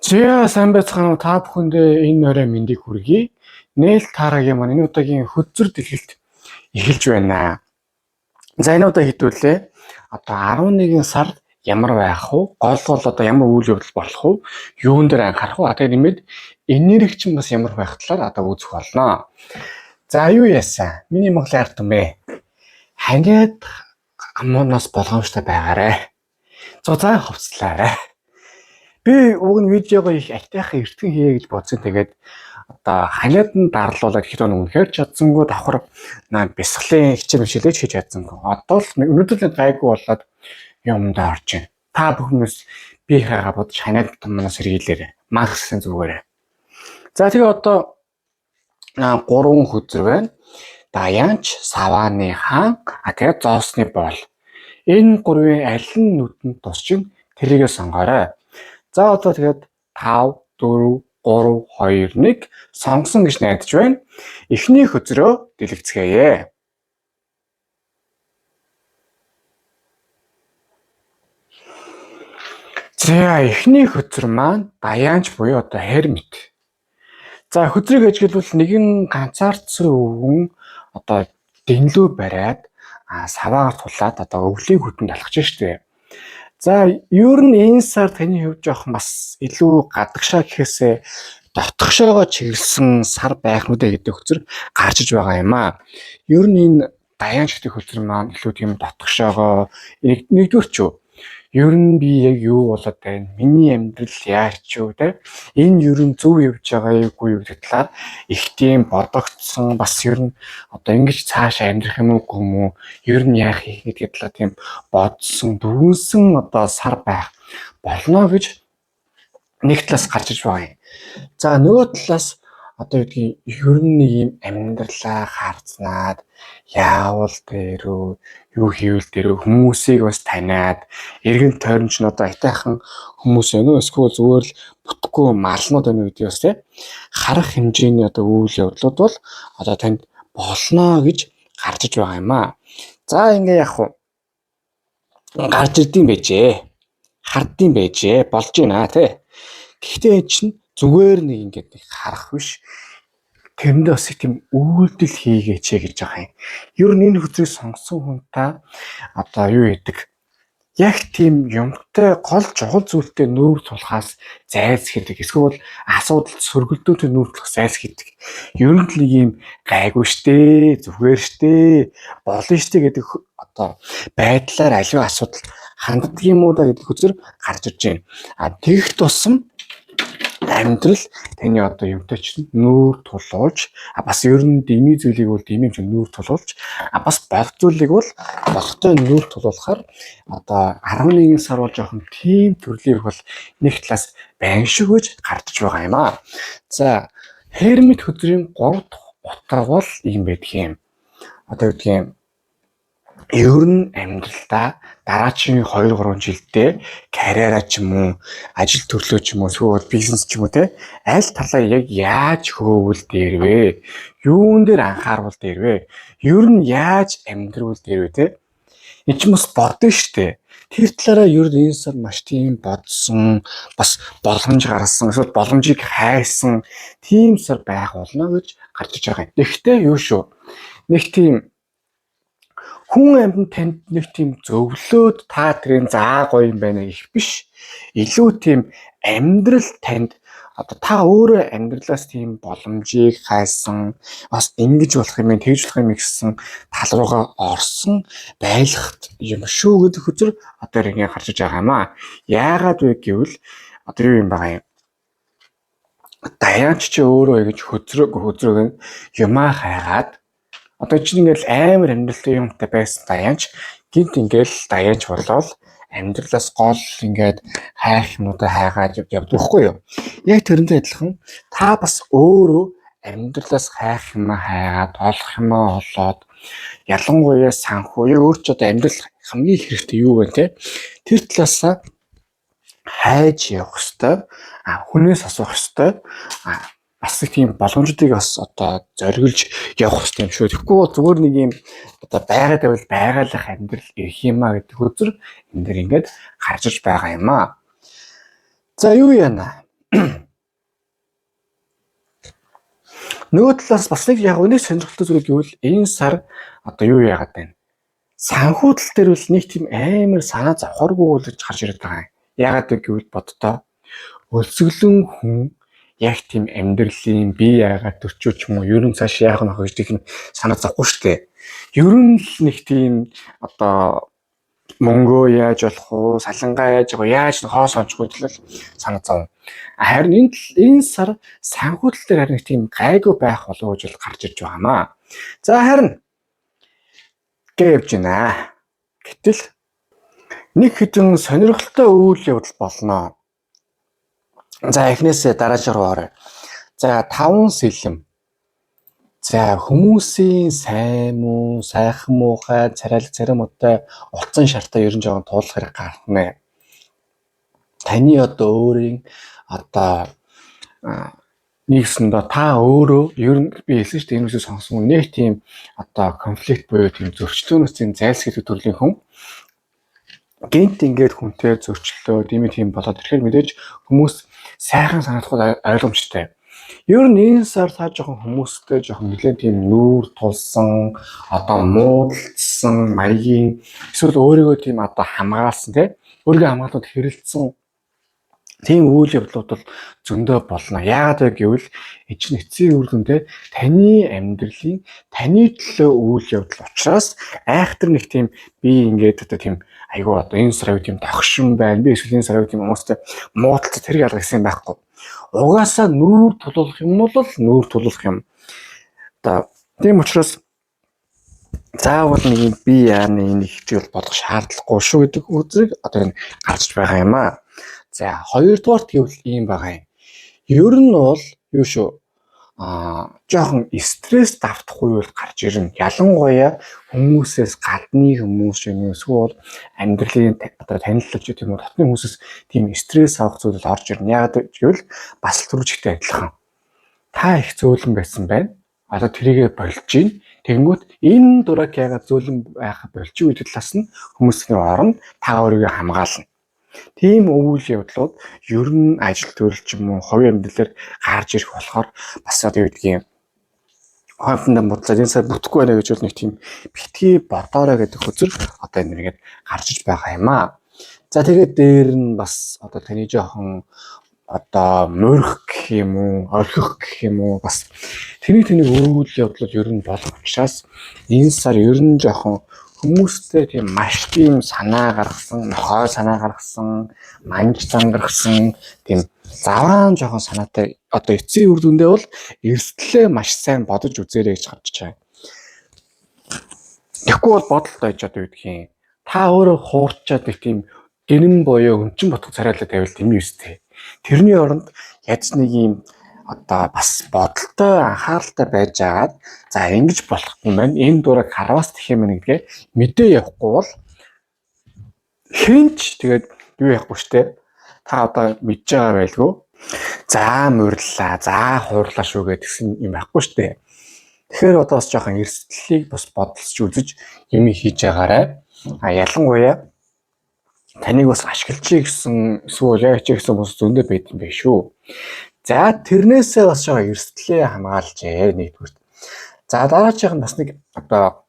За сайн байцгаана уу, та бүхэндээ энэ орой мэндийг хүргэе. Нээл таарагийн маань энэ удаагийн хөзөр дэлгэлт эхэлж байна. За энэ удаа хэдүүлээ. Одоо 11 сард ямар байх вэ? Гол гол одоо ямар үйл явдал болох вэ? Юун дээр анхаарах вэ? Тэгээ нэмээд энерги чинь бас ямар байх талаар одоо үзэх болно. За юу яасан? Миний Монголын ард түмээ. Ханиад амуунаас болгоомжтой байгаарэ. Зузаан хувцлаарай. Би уг нь видеого их айтайхан эртхэн хийе гэж бодсон. Тэгээд одоо ханиад нь дарлуулаад хэд хоног үнэхээр чадсангүй давхар наа бясалгалын хичээл хичээлэж хийж чадсангүй. Одоо л өнөөдөр л гайгүй болоод юмдаа орж байна. Та бүхнээс би хайгаа бодож ханиад томноос сэргийлээрэй. Максын зүгээрээ. За тэгээ одоо гурван хөзөр байна. Даяанч, Савааны хаан, а тэгээ Зоосны боол. Энэ гурвын аль нь нүдэнд тусч тэрийгэ сонгоорой. За одоо тэгээд 5 4 3 2 1 сонгосон гэж найдаж байна. Эхний хөзрөө дэлгэцгээе. За эхний хөзөр маань Даяанч буюу одоо Hermit. За хөзрийг ажиглавал нэгэн ганцаардсан өвгөн одоо дэнлүү бариад саваагаар тулаад одоо өвлийн хүтэнд алхаж штэ. За ер нь энэ сар таны хувьд жоохон бас илүү гадагшаа гэхээсээ дотгошоогоо чиглэсэн сар байх нүдэ гэдэг хөзөр гарч иж байгаа юм аа. Ер нь энэ Даяанч гэдэг хөзөр маань илүү тийм дотгошоогоо нэгдүгээр ч юу. Ер нь би яг юу болоод байна? Миний амьдрал яаж ч юу те? Энэ ер нь зөв явж байгаа юугүй юу гэдэг талаар их тийм бодогдсон, бас ер нь одоо ингэж цаашаа амьдрах юм уу юм уу? Ер нь яах юм гэдэг талаар тийм бодсон, дүгнсэн одоо сар байх болно гэж нэг талаас гарч иж байгаа юм. За нөгөө талаас одоо юу гэдгийг ер нь нэг юм амьдралаа харцнаад яавал дээрөө юу хийвэл дээрөө хүмүүсийг бас таниад эргэн тойрон ч одоо айтайхан хүмүүс байна уу эсвэл зүгээр л бүтггүй малнууд байна уу гэдгийг бас тий харах хэмжээний одоо үйл явдлууд бол одоо танд болно гэж гарч иж байгаа юм аа. За ингээ яг хуу гарч ирдэм байжээ. Хардсан байжээ. Болж байна тий. Гэхдээ эн чинь зүгээр нэг ингээд нэг харах биш. Тэрэндээ бас их тийм үйлдэл хийгээч гэж байгаа юм. Ер нь энэ хөзрийг сонгосон хүн та одоо юу хийдэг? Яг тийм юмтай гол чухал зүйлтэй нүүр тулахаас зайлсхийдэг. Эсвэл асуудал сөргөлдөөтэй нүүр тулах зайлсхийдэг. Ер нь л нэг юм гайгүй штэ, зүгээр штэ, болно штэ гэдэг одоо байдлаар аливаа асуудал ханддаг юм уу да гэдэг хөзөр гарч ирж байна. А тэгэх тусам амьдрал таны одоо юмтай чинь нүүр тулуулж, бас ер нь дэмий зүйлийг бол дэмий юм чинь нүүр тулуулж, бас бод зүйлийг бол бодтой нүүр тулуулахаар одоо 11 сар бол жоохон тийм төрлийн бол нэг талаас байна шиг гэж гарч байгаа юм аа. За Hermit хөзрийн 3 дахь утга бол ийм байдаг юм. Одоо юу гэдгийг ер нь амьдралдаа дараачийн 2 3 жилдээ карьераа ч юм уу, ажил төрлөө ч юм уу, эсвэл бизнес ч юм уу те аль талаа яг яаж хөөвэл дээр вэ? Юун дээр анхаарвал дээр вэ? Ер нь яаж амьдрвал дээр вэ те? Энэ ч бас бодно штэ. Тэр талаараа ер нь энэ сар маш тийм бодсон, бас боломж гаргасан, эсвэл боломжийг хайсан тийм сар байх болно гэж гарч иж байгаа юм. Тэгэхдээ юу шүү. Нэг тийм хүн амьтан танд нэг тийм зөвлөөд та тэрийн заа гоё юм байна гэх биш. Илүү тийм амьдрал танд одоо та өөрөө амьдралаас тийм боломжийг хайсан, бас ингэж болох юм, тэгж болох юм гэсэн тал руугаа орсон байлгах юм шүү гэдэг хөзөр одоо ингэ гарч иж байгаа юм аа. Яагаад вэ гэвэл одоо юу юм байгаа юм? Даяанч чи өөрөө ингэж хөзрөөг нь юмаа хайгаад одоо чинь ингээл амар амьдралтай юмтай байсан Даяанч гинт ингээл Даяанч болоод амьдралаас гол ингээд хайх юмнуудаа хайгаад явдаг байхгүй юу? Яг тэрнтэй адилхан та бас өөрөө амьдралаас хайх юмаа хайгаад, олох юмаа олоод, ялангуяа санхүү, яг өөр ч одоо амьдрал хамгийн хэрэгтэй юу вэ те? Тэр талаасаа хайж явах ёстой, хүнээс асуух ёстой, бас их тийм боломжуудыг бас одоо зориглож явах хэрэгтэй юм шүү. Тэгэхгүй бол зүгээр нэг юм одоо байгаад байвал байгалах амьдрал ирэх юм а гэдэг үзэр энэ дэр ингээд гарч иж байгаа юм а. За юу яана? Нөгөө талаас бас нэг яг нэг сонирхолтой зүйл гэвэл энэ сар одоо юу яагаад байна? Санхүү тал дээр бол нэг тийм амар санаа зовхоргүй л гэж гарч ирээд байгаа юм. Яагаад гэвэл боддоо өлсгөлөн хүн яг тийм амьдралын би яагаад төрчөө ч юм уу ер нь цааш яах нь гэж тийм санаа зовхгүй шүү дээ. Ер нь л нэг тийм одоо мөнгөө яаж олох уу, салангаа яаж явах, яаж хоос ончих вэ гэдэл санаа зовно. Харин энэ сар санхүү тал дээр харин нэг тийм гайгүй байх болов уу гэж гарч ирж байгаамаа. За харин гээ явж байна. Гэтэл нэг хэдэн сонирхолтой үйл явдал болно. За эхнээсээ дараач руу оръё. За 5 сэлэм. За хүмүүсийн сайн муу, сайхан муухай, царайлаг царай муутай улцан шартаа ер нь жоохон туулах хэрэг гарна. Таны одоо өөрийн одоо нэгсэндээ та өөрөө ер нь би хэлсэн шүү дээ, энэ үсийг сонсон нэг тийм одоо конфликт буюу тийм зөрчлөөнөөс тийм зайлсхийдэг төрлийн хүн гинт ингээд хүнтэй зөрчлөө тийм тийм болоод ирэхээр мэдээж хүмүүс сайхан санагдах ойлгомжтой. Ер нь энэ сар та жоохон хүмүүстэй жоохон нэлээд тийм нүүр тулсан, одоо муудалцсан маягийн эсвэл өөрийгөө тийм одоо хамгаалсан тий өөрийгөө хамгаалахад хэрэлдсэн тийм үйл явдлууд бол зөндөө болно. Яагаад вэ гэвэл энэ чинь эцсийн үр дүндээ таны амьдралын таны төлөө үйл явдал учраас айхтар нэг тийм би ингээд одоо тийм айгүй одоо энэ сар аюу тийм догшин байна. Би эсвэл энэ сар аюу тийм хүмүүстэй муудалцах тэрэг алга гэсэн юм байхгүй. Угаасаа нүүр тулуулах юм бол нүүр тулуулах юм. Одоо тийм учраас заавал нэг юм би яана энэ хичээл болох шаардлагагүй шүү гэдэг үзрэг одоо энэ гарч байгаа юм аа. За хоёрдугаарт гэвэл ийм байгаа юм. Ер нь бол юу шүү жоохон стресс давтах үе бол гарч ирнэ. Ялангуяа хүмүүсээс гадны хүмүүс юм эсвэл амьдралын одоо танилцуулж тийм үү дотны хүмүүсээс тийм стресс авах зүйл бол орж ирнэ. Яагаад гэвэл бас л түрүүчтэй адилхан. Та их зөөлөн байсан байна. Одоо тэрийгэ болж гин. Тэгэнгүүт энэ дураг яагаад зөөлөн байха болж гэдэг талаас нь хүмүүс нэр орно. Та өөрийгөө хамгаална. Тийм үйл явдлууд ер нь ажил төрөл ч юм уу хувийн амьдралаар гарч ирэх болохоор бас одоо юу гэдгийг хоймтонд бодлоо энэ сар бүтэхгүй байна гэж бол нэг тийм битгий бодоорой гэдэг хөзөр одоо энэ нэгээд гарч иж байгаа юм аа. За тэгээд дээр нь бас одоо таны жоохон одоо морих гэх юм уу, орхих гэх юм уу бас тэрний тэнийг үйл явдлууд ер нь болох учраас энэ сар ер нь жоохон хүмүүстэй тийм маш тийм санаа гаргасан, нохой санаа гаргасан, манж зан гаргасан тийм заваан жоохон санаатай одоо эцсийн үр дүндээ бол эрсдлээ маш сайн бодож үзээрэй гэж гарч байгаа. Тэгэхгүй бол бодолтой байж одоо юу гэдгийг та өөрөө хуурчаад нэг тийм гэнэн буюу өмчин ботго царайлаа тавиал тийм юм өстэй. Тэрний оронд ядч нэг юм одоо бас бодолтой анхааралтай байж агаад за ингэж болох юм байна. Энэ дураг харвас гэх юм гэдгээ мэдээ явахгүй бол хинч тэгээд юу яахгүй штэ. Та одоо мэдж байгаа байлгүй. За мурлаа, за хуурлаа шүү гэдгсэн юм байхгүй штэ. Тэгэхээр одоо бас жоохон эрсдлийг бас бодолцож үзэж юм хийж байгаарай. А ялангуяа таныг бас ашиглажээ гэсэн эсвэл яач гэсэн хүмүүс зөндөө байд юм байна шүү. За тэрнээсээ бас жоо эрсдлээ хамгаалжээ нэгдүгürt. За дараачих нь бас нэг одоо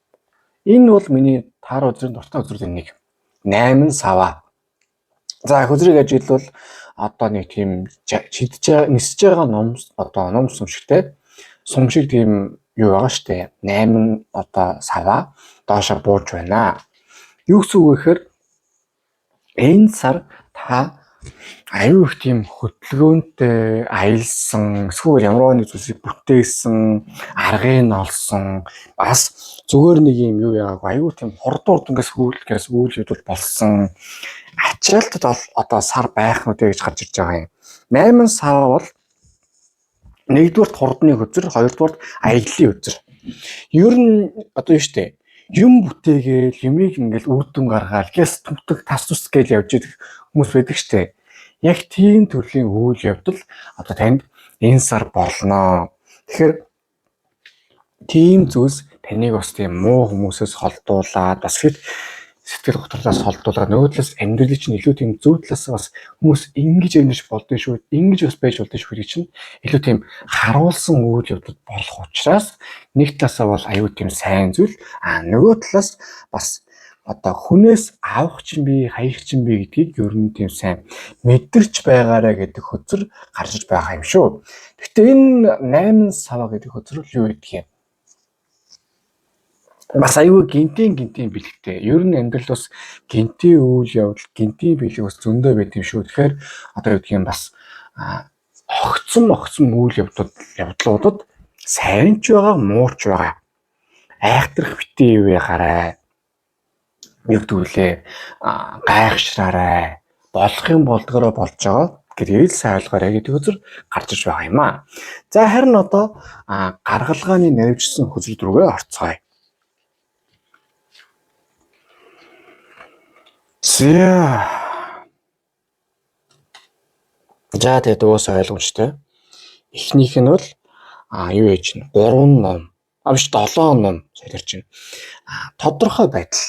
энэ бол миний таар үзрийн дуртай үзрүүдийн нэг 8 саваа. За хөзрийг ажиглавал одоо нэг тийм чидж нисэж байгаа ном одоо ном сум шигтэй сум шиг тийм юу байгаа штэ 8 одоо саваа доошо бууж байна. Юу гэсэн үг вэ гэхээр энэ сар та аюу их тийм хөдөлгөөнтэй аялсан, эсвэл ямар нэг зүйлсийг бүтээсэн, аргыг нь олсон, бас зүгээр нэг юм юу яагааг аюу тийм хурд ингээс хүүлгээс үйл явдал болсон ачаалтад одоо сар байх нь гэж гарч ирж байгаа юм. 8 сар бол нэгдүгürt хурдны хөзөр, хоёрдугürt аяллаа хөзөр. Ер нь одоо юу штэ юм бүтээгээл юмыг ингээл үр дүн гаргаал гэс түмтэг тас тус гээл явж идэх хүмүүс байдаг штэ. Яг тийм төрлийн үйл явдал одоо танд энэ сар болно. Тэгэхээр тийм зүйлс таныг бас тийм муу хүмүүсээс холдуулаад бас хэд Сэтгэл готрлоос холдуулаад нөгөө талаас амьдралыг чинь илүү тийм зөв талаас бас хүмүүс ингэж амьдарч болдсон шүү, ингэж бас байж болдсон шүү гэдгийг чинь илүү тийм харуулсан үйл явдал болох учраас нэг талаасаа бол аюу тийм сайн зүйл, а нөгөө талаас бас одоо хүнээс авах чинь би, хаях чинь би гэдгийг ер нь тийм сайн мэдэрч байгаарэ гэдэг хөзөр гарч иж байгаа юм шүү. Гэхдээ энэ 8 сава гэдэг хөзөр юу гэдэг юм? Бас аюу гинтийн гинтийн бэлэгтэй. Ер нь амьдрал бас гинтийн үйл явдал, гинтийн бэлэг бас зөндөө байт юм шүү. Тэгэхээр одоо юу гэдгийг бас огцом огцом үйл явдлуудад сайн ч байгаа, муу ч байгаа. Айхтрах битгий байгаарай. Юу гэдгүүлээ гайхшраарай. Болох юм болдгороо болж байгаа гэдгийг л сайн ойлгоорой гэдэг хөзөр гарч иж байгаа юм аа. За харин одоо гаргалгааны наривчсан хөзрүүд рүүгээ орцгоё. За. За тэгээд угаасаа ойлгомжтой. Эхнийх нь бол юу яаж чинь 3 ном. А биш 7 ном солирч байна. Тодорхой байдал.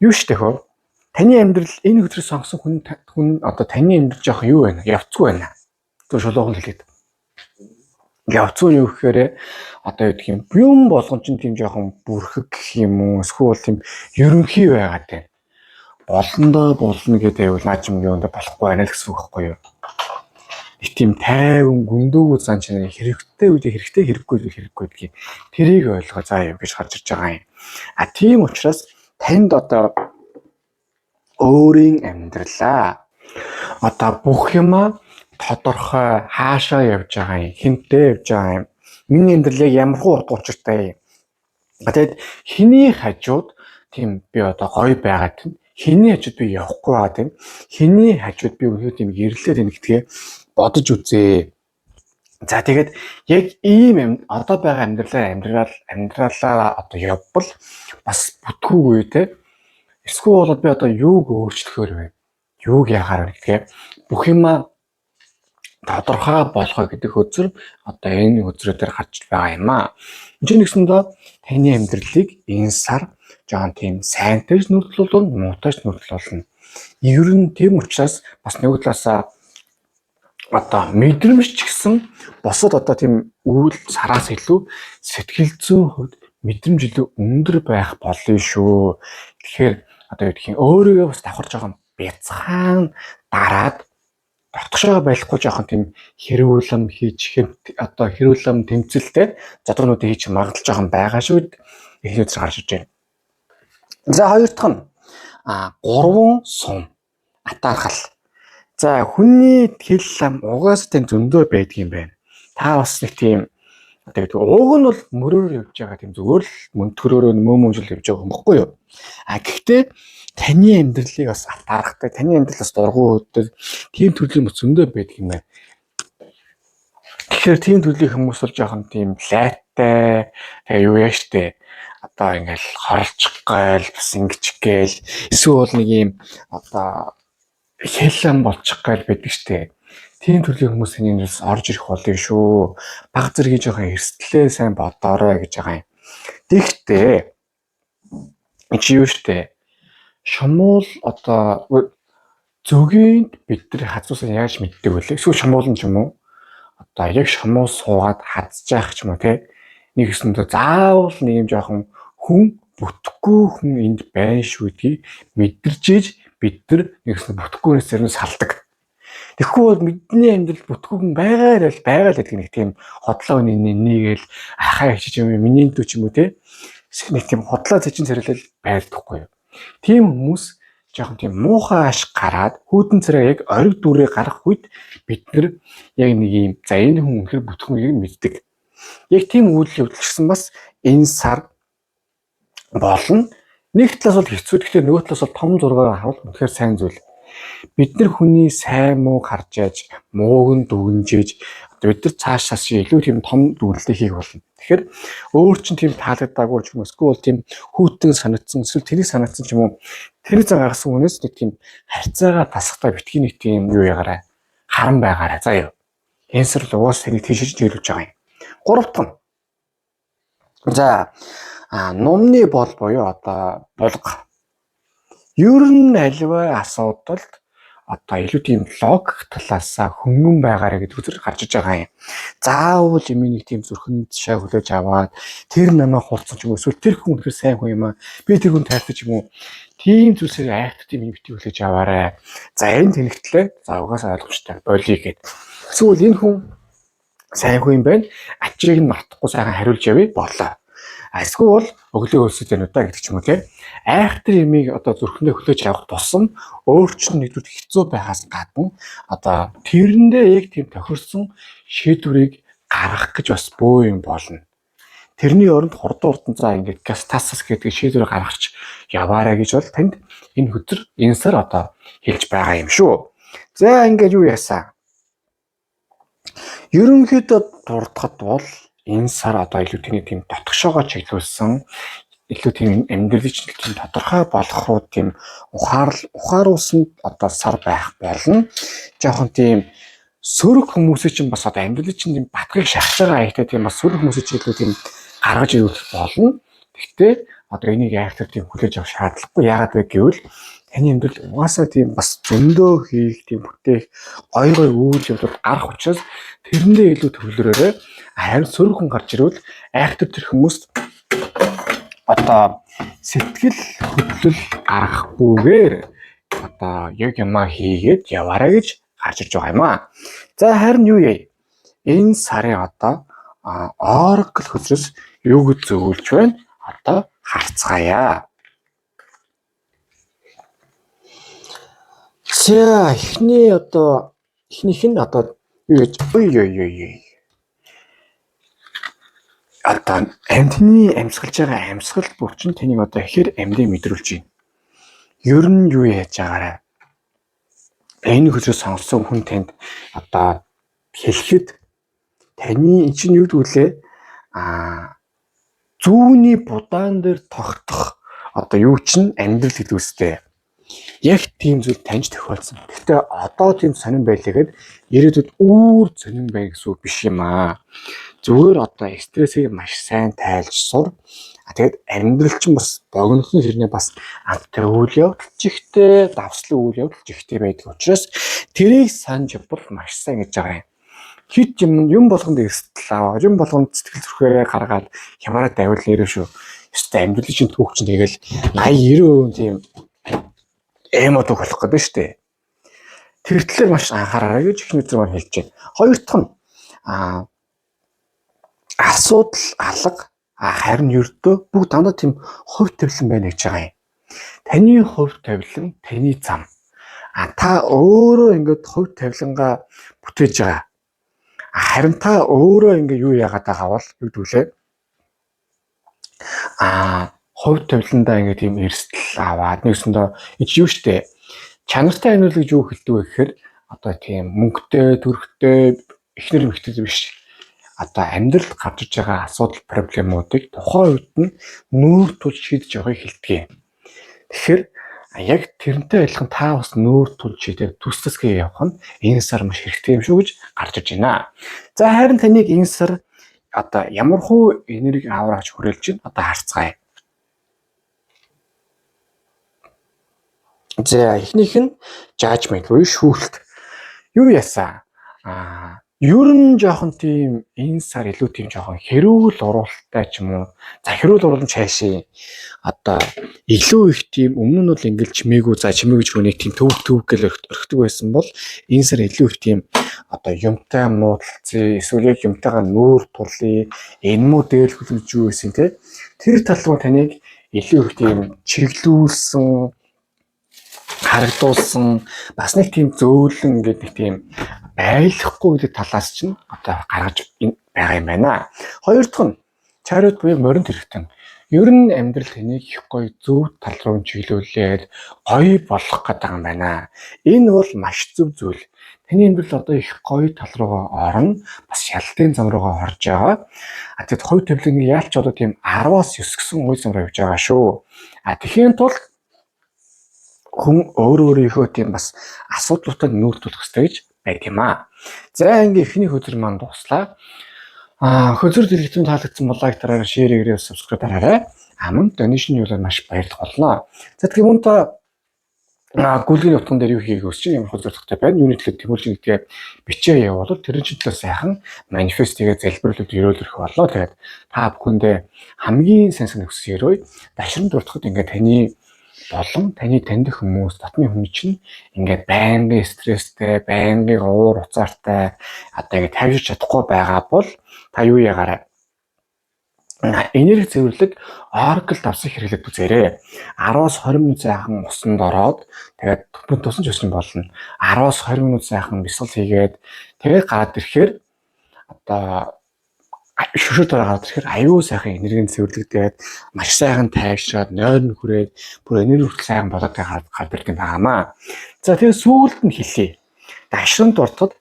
Юу штэ хөө? Таны амьдрал энэ өдрийг сонгосон хүн одоо таны амьдрал жоох юу байна? Явцгүй байна. Зөв шулуухан хэлээд. Явцгүй юу гэхээр одоо юу гэх юм юм болгон чинь тийм жоохон бүрхэг гэх юм уу? Эсвэл тийм ерөнхий байгаад байна. Болондоо болно гэдэг байвал наа чим юунд болохгүй байна л гэсэн үг байхгүй юу? Нэг тийм тайван гүндөөгүй зан чанар хэрэгтэй үед хэрэгтэй, хэрэггүй үед хэрэггүй гэдгийг тэрийг ойлгоо заа юу гэж гарч ирж байгаа юм. А тийм учраас танд одоо өөрийн амьдралаа одоо бүх юмаа тодорхой хаашаа явж байгаа юм, хинтээ явж байгаа юм, миний амьдралыг ямар хуу утга учиртай юм. Тэгээд хиний хажууд тийм би одоо гоё байгаад тийм хиний хажууд би явахгүй байгаа тийм хиний хажууд би үнэхээр тийм гэрлээд байна гэдгээ бодож үзээ. За тэгээд яг ийм одоо байгаа амьдралаараа одоо явбал бас бүтгүүгүй те. Эсвэл болоод би одоо юуг өөрчлөхөөр вэ? Юуг яахаар вэ гэдгээ бүх юмаа тодорхой болгоо гэдэг хөзөр одоо энэ хөзрүүдээр гарч байгаа юм аа. Энд чинь нэгсэндээ таны амьдралыг энэ сар жоон тийм сайнтай ч нүртэл болно, муутай ч нүртэл болно. Ер нь тийм учраас бас нөгөө талаасаа одоо мэдрэмж ч гэсэн бусад одоо тийм үйл сараас илүү сэтгэл зүйн хувьд мэдрэмж илүү өндөр байх болно шүү. Тэгэхээр одоо юу гэх юм өөрийгөө бас давхар жоохон бяцхан дараад дотгошоо байхгүй жоохон тийм хэрүүлэм хийж одоо хэрүүлэм тэмцэлтэй зодгонуудыг хийж магадлал жоохон байгаа шүү. Эхний өдөр гарч иж байна. За хоёр дахь нь 3 сум атаархал. За хүний хэл лам угаасаа тийм зөндөө байдаг юм байна. Та бас нэг тийм одоо гэдэг ууг нь бол мөрөөр явж байгаа тийм зүгээр л мөнтгөрөөрөө мөөмөмжл явж байгаа юм бохгүй юу? А гэхдээ таны амьдралыг бас атаархтай, таны амьдрал бас дургуй хөдөл тийм төрлийн бас зөндөө байдаг юм байна. Тэгэхээр тийм төрлийн хүмүүс бол жоохон тийм лайтай, тэгээ юу яа штэ одоо ингээл хоролчих гайл бас ингэчих гээл эсвэл бол нэг юм одоо хялан болчих гайл байдаг штэ. Тийм төрлийн хүмүүс таны амьдралс орж ирэх болно шүү. Баг зэргийн жоохон эрсдлээ сайн бодоорой гэж байгаа юм. Тэгэхдээ чи юу штэ. Шумуул одоо зөгийн бид нар хазуусаа яаж мэддэг вэ? Эсвэл шумуулан ч юм уу? Одоо яг шумуул суугаад хазж яах ч юм уу те. Нэг гэсэндээ заавал нэг юм жоохон хүн бүтэхгүй хүн энд байна шүү гэдгийг мэдэрч иж бид нар нэг гэсэндээ бүтэхгүйнээс зарим салдаг. Тэгэхгүй бол бидний амьдрал бүтэхгүй хүн байгаа л байгаа л гэдэг нэг тийм хотлоо нэгээл ахаа хичиж юм миний дүү ч юм уу те. Нэг тийм хотлоо цэчин царилал байдаггүй юу. Тийм хүмүүс жоохон тийм муухай аш гараад хүүдэн царай яг ориг дүрээ гарах үед бид нар яг нэг юм за энэ хүн үнэхээр бүтэхгүй гэдгийг мэддэг. Яг тийм үйл явдал гэсэн бас энэ сар болно. Нэг талаас бол хэцүү, гэхдээ нөгөө талаас бол том зургаар харвал үнэхээр сайн зүйл. Бид нар хүний сайн муу харж яаж, мууг нь дүгнжээж одоо бид нар цаашаас илүү тийм том дүгнэлтээ хийх болно. Тэгэхээр өөр чинь тийм таалагдаагүй ч юм уу, эсвэл тийм хүүтэн санагдсан, эсвэл тэрийг санагдсан ч юм уу, тэр зан гаргасан хүнээс нэг тийм харьцаагаа тасахтаа битгий нэг тийм юу ягаарай, харан байгаарай. За юу. Энэ сар л уус тэрийг тийшэж чиглүүлж байгаа юм. Гурав дахь нь. За нумны бол буюу одоо булга. Ер нь аливаа асуудалд одоо илүү тийм логик талаасаа хөнгөн байгаарэ гэдэг үзэл гарч иж байгаа юм. Заавал юм нэг тийм зүрхэн тушаа хүлээж аваад тэр намайг хурцсан ч юм уу, эсвэл тэр хүн үнэхээр сайн хүн юм аа. Би тэр хүн тайртай ч юм уу. Тийм зүйлсээр айхтар тийм юм битгий хүлээж аваарэ. За, энэ тэнэгтлээ. За, угаасаа ойлгомжтой болиё гэд. Эсвэл энэ хүн сайн хүн юм байна. Ачийг нь мартахгүй сайхан хариулж явъя болоо. Эсвэл өглөө өлсөж байна уу да гэдэг ч юм уу, те. Айхтар ямиг одоо зүрхэндээ хүлээж авах тусам өөр чинь нэгдүгээр хэцүү байхаас гадна одоо тэрэндээ яг тийм тохирсон шийдвэрийг гаргах гэж бас бөө юм болно. Тэрний оронд хурдан хурдан за ингээд газ тасас гэдэг шийдвэр гаргах яваарай гэж бол танд энэ хөзөр энэ сар одоо хэлж байгаа юм шүү. За, ингээд юу яасан? Ерөнхийдөө дурдахад бол энэ сар одоо илүү тэний тийм дотгошоогоо чиглүүлсэн, илүү тийм амьдралыг чинь тийм тодорхой болох руу тийм ухаарл ухааруулсан одоо сар байх болно. Жоохон тийм сөрөг хүмүүсийн чинь бас одоо амьдралын чинь тийм батгыг шахаж байгаа аятай тийм бас сөрөг хүмүүсийн чинь илүү тийм гаргаж ирэх болно. Гэхдээ одоо энийг айхтар тийм хүлээж авах шаардлагагүй. Яагаад вэ гэвэл таны амьдрал угаасаа тийм бас зөндөө хийх, тийм бүтээх гоё гоё үйл явдлууд гарах учраас тэрэндээ илүү төвлөрөөрэй. Харин сөрөг хүн гарч ирвэл айхтар тэр хүмүүст одоо сэтгэл хөдлөл гаргахгүйгээр одоо яг юмаа хийгээд яваарай гэж гарч ирж байгаа юм аа. За, харин юу яа? Энэ сарын одоо Oracle хөзрөөс юу гэж зөвлөж байна? Одоо харцгаая. За, эхний одоо эхнийх нь одоо юу гэж ой ой ой ой. Одоо амьтны амьсгалж байгаа амьсгал бүр чинь таныг одоо ихээр амьдыг мэдрүүлж байна. Ер нь юу яаж байгаарай. Энэ хөзрөө сонгосон хүн танд одоо хэлэхэд таны эн чинь юу гэдгүүлээ? Зүүнний будаан дээр тогтох одоо юу чинь амьдрал гэдэг үстэй. Яг тийм зүйл таньж тохиолдсон. Гэхдээ одоо тийм сонин байлаа гэд ирээдүйд үүр сонин байна гэсэн үг биш юм аа. Зүгээр одоо стрессийг маш сайн тайлж сур. Тэгээд амьдрал чинь бас богинохон хэрнээ бас амттай үйл явдал ч ихтэй, давслан үйл явдал ч ихтэй байдаг учраас тэрийг санаж явбал маш сайн гэж байгаа юм. Хит юм болгонд эрсдэл аваад, юм болгонд сэтгэл зүрхээрээ гаргаад хямраа давил нэрээ шүү. Өстой амьдралын чинь түүх чинь тэгэл 80 90% тийм эмо түүх болох гэдэг шүү дээ. Тэр талаар маш анхаараарай гэж ихний зүрх маань хэлж байна. Хоёр дахь нь асуудал алга, харин ердөө бүгд дандаа тийм хувь тавилан байна гэж байгаа юм. Таны хувь тавилан таны зам. Та өөрөө ингээд хувь тавилангаа бүтээж байгаа. Харин та өөрөө ингээд юу яагаад байгаа бол юу гэдгүүлээ? Хувь тавиландаа ингээд тийм эрсдэл аваад нэгсэндээ энэ юу штэ. Чанартай амьдрал гэж юу хэлдэг вэ гэхээр одоо тийм мөнгөтэй, төрхтэй, эхнэр эмэгтэй биш. Одоо амьдралд гарч иж байгаа асуудал проблемуудыг тухайн үед нь нүүр тулж шийдэж явахыг хэлдэг. Тэгэхээр яг тэрнтэй адилхан та бас нүүр тулж шийдээд төс төсгээ явах нь энэ сар маш хэрэгтэй юм шүү гэж гарч иж байна. За, харин таныг энэ сар одоо ямар хуу энерги авраач хүрээлж байна одоо харцгаая. За, эхнийх нь judgment буюу шүүлт. Юу яасан? Ер нь жоохон тийм энэ сар илүү тийм жоохон хэрүүл уруултай ч юм уу. За, хэрүүл уруул нь цаашаа одоо илүү их тийм өмнө нь бол ингээл чимээгүй, за чимээгүй ч нэг тийм төв төв гэл орхидог байсан бол энэ сар илүү их тийм одоо юмтай муудалцъя, эсвэл яг юмтайгаа нүүр тулъя, энэ муу дээрлэх гэж юу байсан те. Тэр тал руу таныг илүү их тийм чиглүүлсэн, харагдуулсан, бас нэг тийм зөөлөн ингээд нэг тийм байлахгүй гэдэг талаас чинь одоо гаргаж байгаа юм байна. Хоёр дахь нь чариот буюу морин тэрхтэн. Ер нь амьдрал таныг их гоё зөв тал руу чиглүүлээд гоё болгох гэдэг юм байна. Энэ бол маш зөв зүйл. Таны амьдрал одоо их гоё тал руугаа орно. Бас шалтын зам руугаа орж байгаа. Тэгэд хувь тавилан яалч одоо тийм 10-аас 9 гэсэн гоё зам руу явж байгаа шүү. Тэгэхийн тулд хүн өөр өөрийнхөө тийм бас асуудлуудад нүүр тулах хэрэгтэй гэж байт юм аа. За, ингээ эхний хөзөр маань дуслаа. Хөзөр дэлгэцэн таалагдсан бол лайк дараарай, share хийгээрэй, subscribe дараарай. Мөн donation хийвэл маш баярлах болно. За, тэгэхээр мөн та Гүйлгэний утган дээр юу хийхийг хүсэж ямар зорилготой байна? Юуны төлөө тэмүүлж гэдгээ бичээ явуул тэр чинь төлөө сайхан манифест хийгээ залбирлууд өрөөлөх боллоо. Тэгээд та бүхэндээ хамгийн сайн сайн хүссэн өрөөе. Дашран дуртахад ингээд таны болон таны таньдаг хүмүүс, дотны хүн чинь ингээд байнгын стресстэй, байнгын уур уцаартай одоо ингээд тавьж чадахгүй байгаа бол та юу ягаарай? Энерги цэвэрлэг Oracle давсыг хэрэглээд үзээрэй. 10-аас 20 минут сайхан усанд ороод тэгээд тусан ч өсөн болно. 10-аас 20 минут сайхан бясалгал хийгээд тэгээд гараад ирэхээр одоо шүшүү дараа гараад ирэхээр аюу сайхан энергийн цэвэрлэгдээд маш сайхан тайвшраад нойрон хүрээд бүр энерги хүртэл сайхан болоод гараад ирдэг юм байгаамаа. За тэгээд сүүлд нь хэлье. Дашран дуртад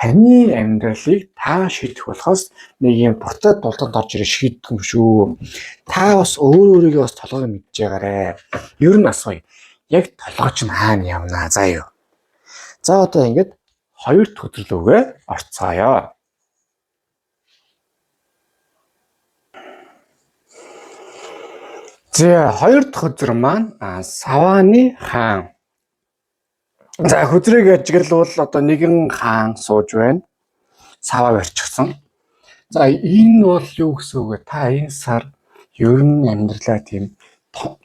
таны амьдралыг та шийдэх болохоос нэг юм дуртай дултанд орж ирээ шийдэх юм шүү. Та бас өөр өөрийгөө бас толгойг мэдж байгаарэ. Ер нь асууя. Яг толгой чинь хаана явнаа заа юу. За одоо ингээд хоёр дахь өдрөлөөгөө орцгоё. За хоёр дахь өдөр маань Саваны хаан. За хөзрийг ажиглавал одоо нэгэн хаан сууж байна. Саваа барьчихсан. За энэ бол юу гэсэн үг вэ? Та энэ сар ер нь амьдралаа тийм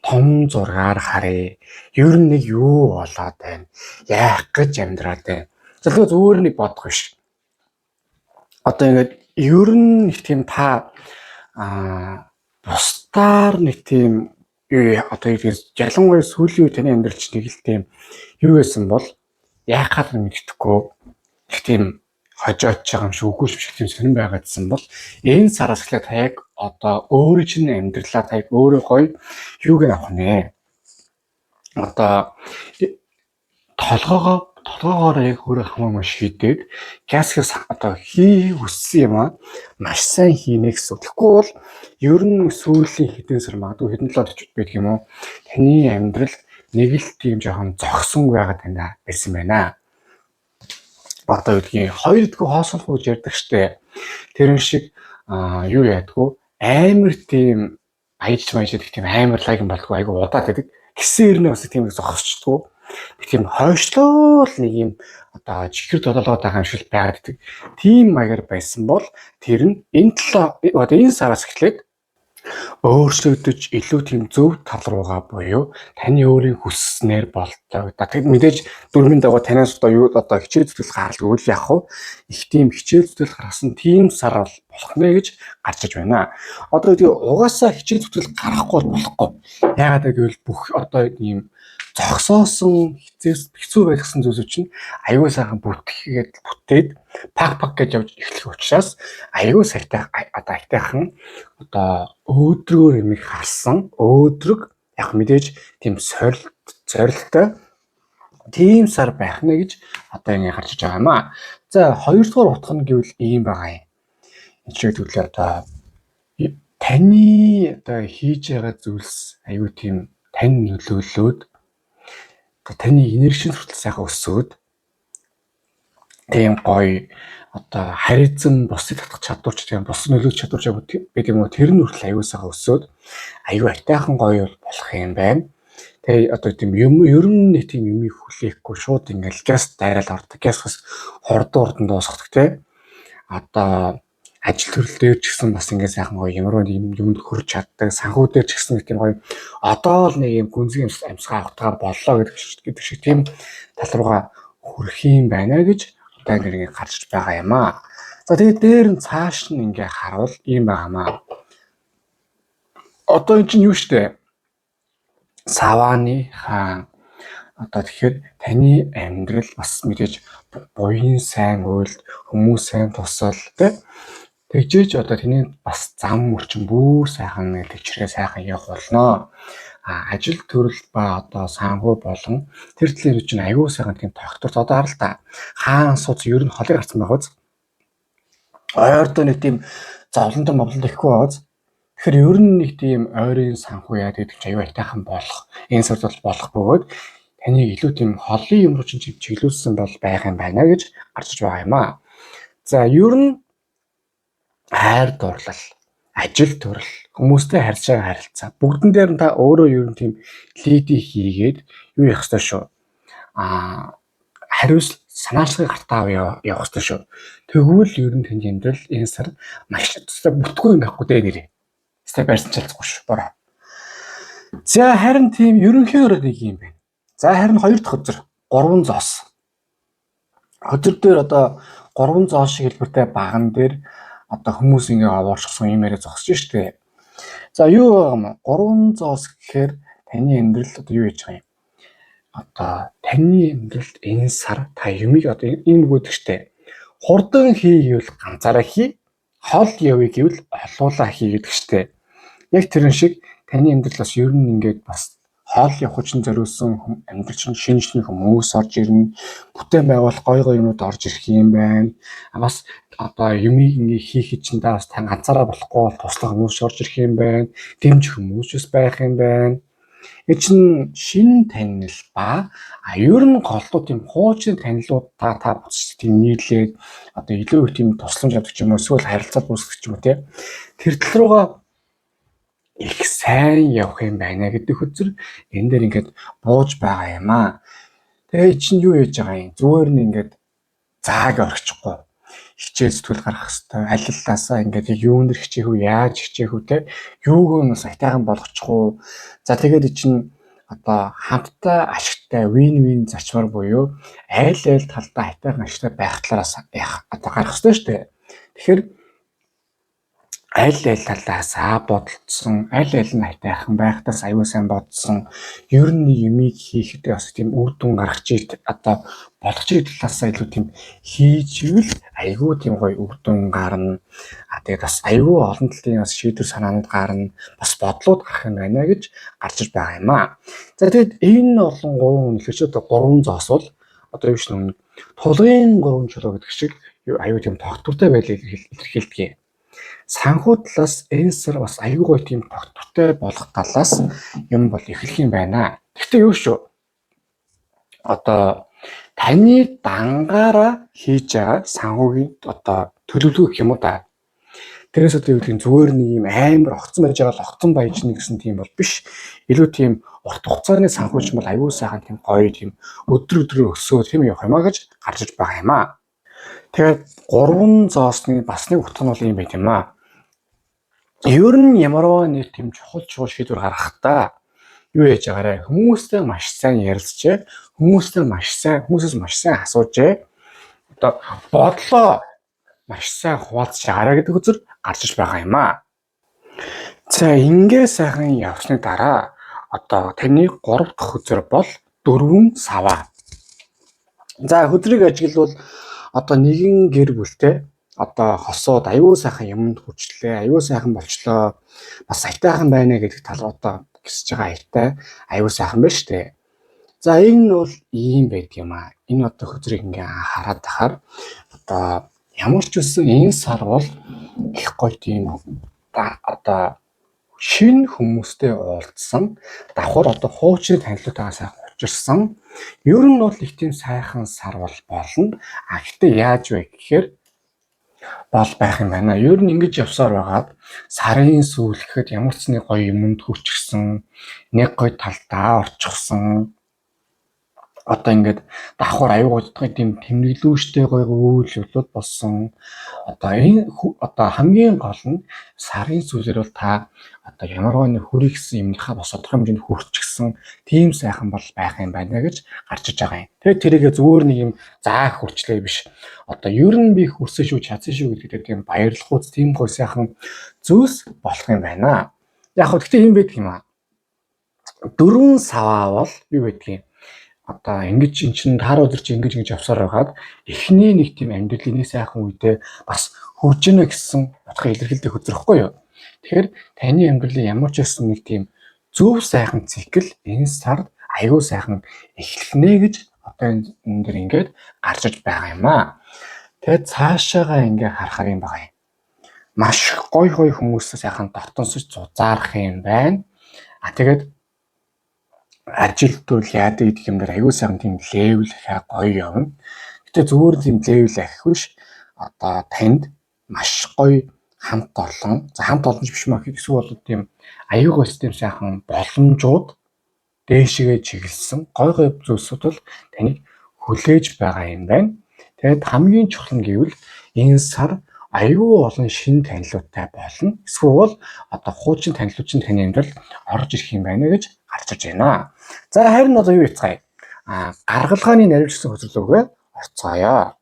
том зургаар харъя. Ер нь нэг юу болоод байна? Яах гэж амьдраад байна? За тэгэхээр зүгээр нэг бодох биш. Одоо ингээд ер нь нэг тийм та бусдаар нэг тийм юу одоо ялангуяа сүүлийн үе таны амьдрал чинь нэг л тийм юу байсан бол яахаар мэддэхгүй нэг тийм хожоож байгаа юм шиг үгүй шиг тийм сонирн байгаадсан бол энэ сараас эхлээд та яг одоо өөрөө чинь амьдралаа та яг өөрөө гоё юуг нь авах нэ. Одоо толгоогоор яг өөрөө хамаагүй шийдээд гасгас одоо хий хүссэн юм аа маш сайн хийнэ гэсэн. Тэгэхгүй бол ер нь сүүлийн хэдэн сар магадгүй хэдэн 7 хоног байдаг юм уу? Таны амьдрал нэг л тийм жоохон зогсон байгаад байна байсан байна. Одоо гэдгийг хоёр дэх хоосолох гэж ярьдаг штэ. Тэрэн шиг юу яадгүй амар тийм баяж маяж гэдэг тийм амар лаг юм болдгоо айгу удаад байдаг. Гисэн ирнэ бас тийм зогсчдгоо. Нэг тийм хойшлоо л нэг юм одоо чихэр долоолоод байгаа юм шиг байгаад байдаг. Тийм маягаар байсан бол тэр нь энэ 7 одоо энэ сараас эхлээд өөрчлөгдөж илүү тийм зөв тал руугаа буюу таны өөрийн хүсснээр болдог. Тэгээд мэдээж дөрмийн дагуу танаас одоо юу одоо хичээл зүтгэл гаралгүй л яг хуу их тийм хичээл зүтгэл гаргасан тийм сар болох нэ гэж гарч иж байна. Одоо тэгээ угаасаа хичээл зүтгэл гаргахгүй болохгүй. Яагаад гэвэл бүх одоо ийм зогсоосон хэцүү байлгасан зүйлсүүд чинь аюул сайхан бүтгээд бүтээд пак пак гэж явж эхлэх учраас аюул сайтай одоо айтайхан одоо өөдрөөр юмыг харсан өөдрөг яг мэдээж тийм сорилт зорилттой тийм сар байх нэ гэж одоо ингэ гарч иж байгаа юм аа. За хоёрдугаар утга нь гэвэл ийм байгаа юм. Энэ шиг төрлөө одоо таны одоо хийж байгаа зүйлс аюу тийм тань нөлөөлөөд таны энержи хүртэл сайхан өсөөд тийм гоё одоо харизм бусдыг татах чадвар ч тийм бус нөлөөлөх чадвар ч гэдэг юм уу тэр нь хүртэл аюу сайхан өсөөд аюу айтайхан гоё болох юм байна. Тэгээ одоо тийм юм ер нь нэг тийм юмыг хүлээхгүй шууд ингээл газ дайраал ордог. Газ бас хурдан хурдан дуусгадаг те. Одоо ажил төрөл дээр ч гэсэн бас ингээд сайхан гоё ямар нэг юмд хөрч чаддаг. Санхүү дээр ч гэсэн нэг тийм гоё одоо л нэг юм гүнзгий амьсгаа авахтаа боллоо гэдэг шиг тийм тал руугаа хүрэх юм байна гэж одоо ингээд гарч байгаа юм аа. За тэгээд дээр нь цааш нь ингээ харуул ийм байгаамаа. Одоо эн чинь юу штэ? Саваны хаан. Одоо тэгэхээр таны амьдрал бас мэдээж буян сайн уйлд, хүмүүс сайн тусал тэ тэгжээж одоо таны бас зам мөрчин бүр сайхан нэг тэгчрээ сайхан явах болно. А ажил төрөл ба одоо санхүү болон тэр төлөөр чинь аюу сайхан тийм тогтворт одоо харал та. Хаан сууц ер нь холыг гарцсан байх үз. Ойрдоо нэг тийм зовлонтой мовлонтой ихгүй байгааз. Тэгэхээр ер нь нэг тийм ойрын санхүү яа гэдэг чинь аюу айтайхан болох. Энэ сард бол болох бөгөөд таныг илүү тийм холын юм руу чинь чиглүүлсэн бол байх юм байна гэж гарч иж байгаа юм аа. За ер нь хайр дурлал, ажил төрөл, хүмүүстэй харьцаа харилцаа бүгдэн дээр нь та өөрөө ер нь тийм лидий хийгээд юу явах ёстой шүү. хариуц санаачлагыг гартаа аваа явах хэрэгтэй шүү. Тэгвэл ер нь таны амьдрал энэ сар маш бүтггүй юм байхгүй дээ нэрээ. Степ барьсан чалцгүй шүү. Бороо. За харин тийм ерөнхий өрөө нэг юм байна. За харин хоёр дахь өдөр 3 зоос. Өдөр дээр одоо 3 зоос шиг хэлбэртэй баган дээр одоо хүмүүс ингээ овоорчихсон юм яриа зогсож штэ. За юу байгаа юм? 3 зоос гэхээр таны амьдрал одоо юу хийж байгаа юм? Одоо таны амьдралд энэ сар та юмыг одоо энэ өгөөдөг штэ. Хурдан хий гэвэл ганцаараа хий, хол явъя гэвэл олуулаа хий гэдэг штэ. Яг тэрэн шиг таны амьдрал бас ер нь ингээд бас хоол явах чинь зориулсан амьдрал чинь шинэ шинэ хүмүүс орж ирнэ. Бүтээн байгуулах гой гой юмнууд орж ирэх юм байна. Бас одоо юмыг ингээ хийхэд чинь та бас тань ганцаараа болохгүй бол туслах хүмүүс орж ирэх юм байна. Дэмжих хүмүүс бас байх юм байна. Энэ чинь шинэ танил ба ер нь голдуу тийм хуучин танилууд та буцаж тийм нийлээд одоо илүү их тийм тусламж авдаг ч юм уу эсвэл харилцаа үүсгэх ч юм уу те. Тэр тал руугаа их сайн явах юм байна гэдэг хөзөр энэ дээр ингээд бууж байгаа юм аа. Тэгээ чинь юу яаж байгаа юм? Зүгээр нь ингээд зааг орчихгүй. Хичээл зүтгэл гаргах хэвээр аль талаасаа ингээд юун дэр хичээх үү, яаж хичээх үү те. Юуг нь бас айтайхан болгочих уу. За тэгээд чинь одоо хамтдаа ашигтай win-win зарчмаар буюу айл айл талдаа айтайхан ашигтай байх талаараас одоо гарах хэрэгтэй шүү дээ. Тэгэхээр аль аль талаасаа бодолцсон, аль аль нь айтайхан байхдаас аюул сайн бодсон, ер нь юмыг хийхдээ бас тийм үр дүн гаргах чиг одоо болгох чиг талаасаа илүү тийм хийж ивэл айгүй тийм гоё үр дүн гарна. А тэгээд бас айгүй олон талын бас шийдвэр санаанууд гарна, бас бодлууд гарах юм байна гэж гарч ир байгаа юм аа. За тэгээд энэ олон гурван хүн ихэрч одоо гурван зоос бол одоо юу ч нүг тулгын гурван чулуу гэдэг шиг аюу тийм тогтвортой байдлыг илэрхийлдэг юм. Санхүү талаас энэ сар бас аюу гой тийм тогтвортой болох талаас юм бол эхлэх юм байна. Гэхдээ юу шүү? Одоо таны дангаараа хийж байгаа санхүүгийн одоо төлөвлөгөө гэх юм уу да. Тэрээс одоо юу гэдэг нь зүгээр нэг юм амар огцон байж байгаа л огцон баяжна гэсэн тийм бол биш. Илүү тийм урт хугацааны санхүүч бол аюу сайхан тийм гоё тийм өдөр өдрөөр өсөө тийм явах юм а гэж гарч иж байгаа юм аа. Тэгээд гурван зоосны бас нэг утга нь бол юм байт юм аа. Ер нь ямарваа нэг тийм чухал чухал шийдвэр гаргахдаа юу яаж байгаарэ хүмүүстэй маш сайн ярилцжээ. Хүмүүстэй маш сайн хүмүүсээс маш сайн асуужээ. Одоо бодлоо маш сайн хуваалцж байгаарэ гэдэг үзэр гарч иж байгаа юм аа. За ингээ сайхан явсны дараа одоо таны 3 дахь хөзөр бол дөрвөн саваа. За хөзрийг ажиглавал одоо нэгэн гэр бүлтэй одоо хосууд аюу сайхан юмд хүрчлээ, аюу сайхан болчлоо. Бас айтайхан байна гэдэг тал одоо гисэж байгаа аятай аюу сайхан байна шүү дээ. За энэ бол ийм байдаг юм аа. Энэ одоо хөзрийг ингээ хараад тахаар одоо ямар ч үсэн энэ сар бол их гоё тийм одоо шинэ хүмүүстэй уулзсан, давхар одоо хуучны танилуутайгаа сайхан учирсан. Ер нь бол их тийм сайхан сар бол болно. А гэтээ яаж вэ гэхээр бол байх юм байна. Ер нь ингэж явсаар байгаад сарын сүүл гэхэд ямар ч нэг гоё юмд хүрчихсэн, нэг гоё талдаа орчихсон. Одоо ингээд давхар аюу гойдохын тийм тэмдэглүүштэй гоё үйл явдлууд болсон. Одоо энэ одоо хамгийн гол нь сарын сүүлээр бол та одоо ямарваа нэг хүрэх гэсэн юмныхаа бас тодорхой хэмжээнд хүрчихсэн тийм сайхан бол байх юм байна гэж гарч иж байгаа юм. Тэгээд тэрийгэ зүгээр нэг юм заах хүрчлээ биш. Одоо ер нь би хүрсэн шүү, чадсан шүү гэдэгт тийм баярлахуйц тийм гоё сайхан зүйлс болох юм байна. Яг хөө гэхдээ юм байдаг юм аа. Дөрвөн саваа бол юу байдгийг одоо ингэж эн чинь таар өдөр чи ингэж ингэж явсаар байгаад эхний нэг тийм амьдралын нэг сайхан үедээ бас хурж ийнэ гэсэн утга илэрхийлдэг хөзрөхгүй юу. Тэгэхээр таны амьдралын ямар ч байсан нэг тийм зөв сайхан цикл энэ сард аюу сайхан эхлэнэ гэж одоо энэ дэр ингээд гарч иж байгаа юм аа. Тэгээд цаашаага ингээ харахаар юм байгаа юм. Маш гой гой хүмүүсээ сайхан дотонсож зузаарах юм байна. А тэгээд ажил төл яадаг гэдэг юм дээр аюу сайхан тийм level хаа гоё явна. Гэтэ зүгээр тийм level ахих биш. Одоо танд маш гоё хамт олон, за хамт олон ч биш маа эсвэл бол тийм аюу гоё тийм сайхан боломжууд дээшгээ чиглэсэн гой гой зүйлсүүд бол таныг хүлээж байгаа юм байна. Тэгээд хамгийн чухал нь гэвэл энэ сар аюу олон шинэ танилуудтай болно. Эсвэл одоо хуучин танилуд чинь таны амьдрал орж ирэх юм байна гэж гарч ирж байна. За харин одоо юу яцгаая? Гаргалгааны наривчлсан хөзөрлөгөө орцгоё.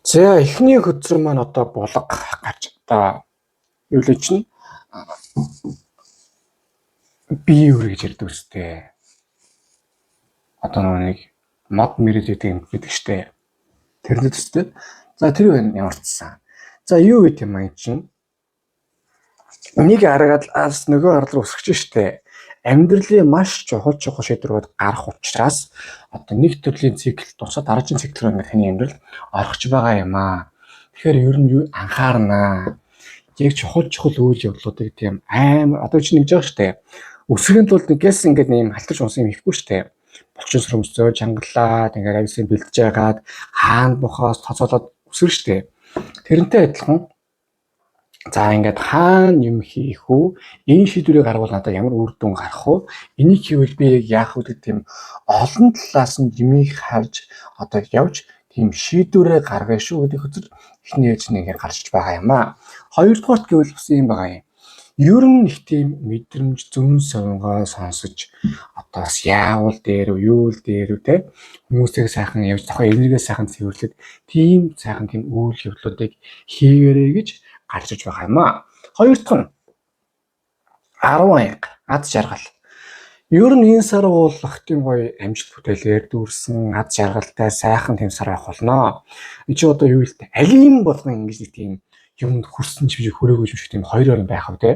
За эхний хөзөр маань одоо булга гарч одоо юу л чинь бие үр гэж ярьдаг үстэй. Одоо нэг мод мэрэд гэдэг юм гэдэг штэ. Тэрнээ төстэй. За тэр байна ямар ч сан. За юу гэдэг юм аа чинь нэг аргалаас нөгөө арал руу өсгөж штэ. Амьдралын маш чухал чухал шийдвэрүүд гарах учраас одоо нэг төрлийн цикл тусаад дараагийн цикл рүү ингээд таны амьдрал орохч байгаа юм аа. Тэгэхээр ер нь юу анхаарнаа. Яг чухал чухал үйл явдлуудыг тийм амар одоо чинь нэгж байгаа штэ. Өсөхийн тулд нэгээс ингээд нэм халтарч унсан юм хийхгүй штэ. Булчин сөрөмсөө чангалаад ингээд ависын бэлдэж байгаад хаана бухаас тоцоолоод өсөр штэ. Тэрнтэй адилхан за ингээд хаана юм хийх үү? Энэ шийдвэрийг гаргавал надад ямар үр дүн гарах вэ? Энийг хийвэл би яг яах вэ гэдэг тийм олон талаас нь юмыг харж одоо явж тийм шийдвэрээ гаргая шүү гэдэг хөзөр эхний ээлж нэг гарч байгаа юм аа. Хоёрдугаарт гэвэл бас юм байгаа юм. Ер нь их тийм мэдрэмж зүүн совингоо сонсож одоо бас яавал дээр үү, юу л дээр үү те хүмүүсийг сайхан явж зохион энергээ сайхан цэвэрлээд тийм сайхан тийм үйл явдлуудыг хийгэрэй гэж гарч иж байгаа юм аа. Хоёр дахь нь 10 аяга ад жаргал. Ер нь энэ сар бол охтын гоё амжилт бүтээлээр дүүрсэн ад жаргалтай сайхан тийм сар байх болно. Энд чи одоо юу л тэ алийн болгон ингэж нэг тийм юмд хүрсэн ч биш хүрээгүй юм шиг тийм хоёр орон байх вэ те.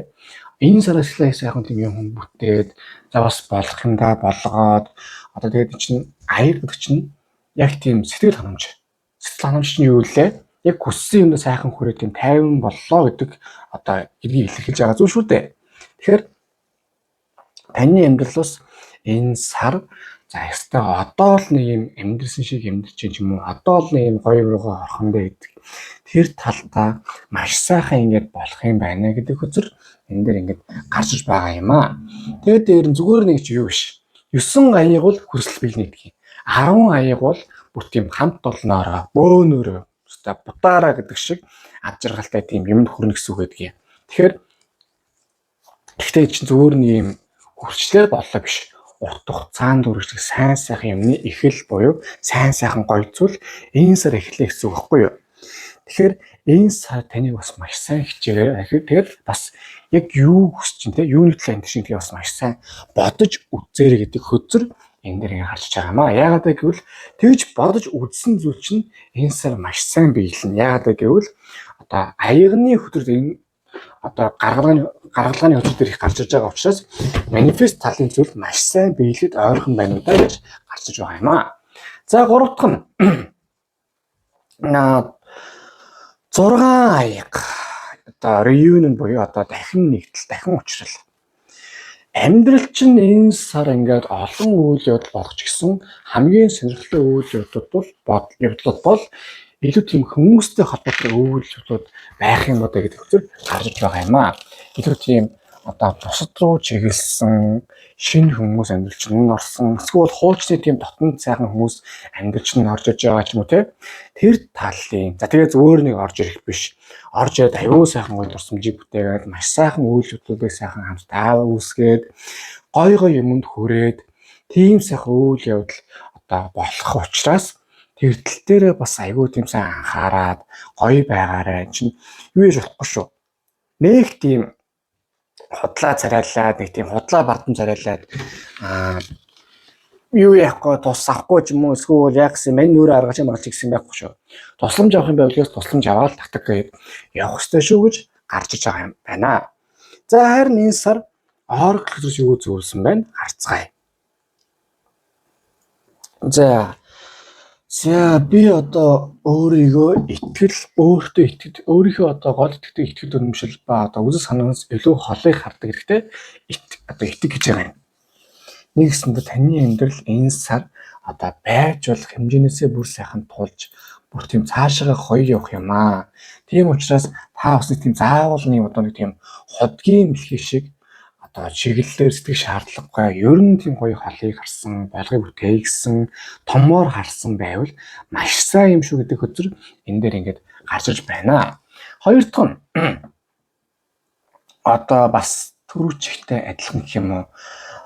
Энэ сараас эхлээ сайхан тийм юм бүтээд за бас болох юмдаа болгоод одоо тэгээд чинь аяг гэдэг чинь яг тийм сэтгэл ханамж. Сэтгэл ханамж чинь юу лээ? Яг хүссэн юмдаа сайхан хүрээ тийм тайван боллоо гэдэг одоо гэдгийг илэрхийлж байгаа зүйл шүү дээ. Тэгэхээр таны амьдрал бас энэ сар за ёстой одоо л нэг юм амьдрсан шиг амьдарч чинь юм уу одоо л нэг юм гоё руугаа орох юм бэ гэдэг тэр талдаа маш сайхан ингээд болох юм байна гэдэг хөзөр энэ дээр ингээд гарч иж байгаа юм аа. Тэгээд дээр нь зүгээр нэг чи юу биш. 9 аяг бол хүсэл биелнэ гэдэг юм. 10 аяг бол бүр тийм хамт олноороо, бөөнөрөө, өстой бутаараа гэдэг шиг ад жаргалтай тийм юмд хүрнэ гэсэн үг гэдэг юм. Тэгэхээр гэхдээ чинь зүгээр нэг юм хөрчлөө боллоо биш. Урт хугацаанд үргэлжлэх сайн сайхан юмны эхэл буюу сайн сайхан гоё зүйл энэ сар эхлэх гэсэн үг байхгүй юу? Тэгэхээр энэ сар таныг бас маш сайн хичээгээрэй. Тэгээд бас яг юу хүсэж чинь те юуны төлөө амьдарч гэдгийг бас маш сайн бодож үзээрэй гэдэг хөзөр энэ дээр ингэ гарч байгаа юм аа. Яагаад гэвэл тэгж бодож үзсэн зүйл чинь энэ сар маш сайн биелнэ. Яагаад гэвэл одоо аягны хөдрөд энэ одоо гаргалгааны хөзөр дээр их гарч иж байгаа учраас манифест талын зүйл маш сайн биелээд ойрхон байна уу да гэж гарч иж байгаа юм аа. За гурав дахь нь 6 аяг одоо reunion буюу одоо дахин нэгдэл, дахин учрал. Амьдрал чинь энэ сар ингээд олон үйл явдал болох ч гэсэн хамгийн сонирхолтой үйл явдлууд бол илүү тийм хүмүүстэй холбоотой үйл явдлууд байх юм уу гэдэг хөзөр гарч байгаа юм аа. Илүү тийм одоо бусад руу чиглэсэн шинэ хүмүүс амьдрал чинь орсон эсвэл хуучны тийм дотн сайхан хүмүүс амьдрал чинь орж иж байгаа ч юм уу те тэр талын за тэгээ зүгээр нэг орж ирэх биш орж ирээд аюу сайхан гоё дурсамжийг бүтээгээд маш сайхан үйл явдлуудыг сайхан хамтдаа үүсгээд гой гой юмд хүрээд тийм сайхан үйл явдал одоо болох учраас тэр тал дээрээ бас аюу тийм сайн анхаарад гоё байгаарай чинь юу яж болохгүй шүү. Нэг тийм худлаа царайлаад нэг тийм худлаа бардам царайлаад юу яахгүй тус авахгүй ч юм уу эсвэл яг гэсэн мань нүрэ аргаж маргаж гэсэн байхгүй шүү. Тусламж авах юм байвал тусламж аваад татаг гээд явах ёстой шүү гэж гарч иж байгаа юм байна. За харин энэ сар Oracle хөзрөөс юу зөвлөсөн байна? Харцгаая. За би одоо өөрийгөө итгэл өөртөө итгэл өөрийнхөө одоо гол итгэдэг итгэл үнэмшил ба одоо үзэл санаанаас илүү холыг хардаг хэрэгтэй одоо итгэх гэж байгаа юм. Нэгсэндээ таны амьдрал энэ сар одоо байж болох хэмжээнээсээ бүр сайхан тулж Бүр тийм цаашаага гоё явах юм аа. Тийм учраас та бас нэг тийм заавал нэг одоо нэг тийм худгийн мэлхий шиг одоо чиглэлээр сэтгэх шаардлагагүй. Ер нь тийм гоё холыг харсан, болгыг бүтээгсэн, томоор харсан байвал маш сайн юм шүү гэдэг хөзөр энэ дээр ингээд гарч иж байна. Хоёр дахь нь одоо бас түрүүчтэй адилхан гэх юм уу?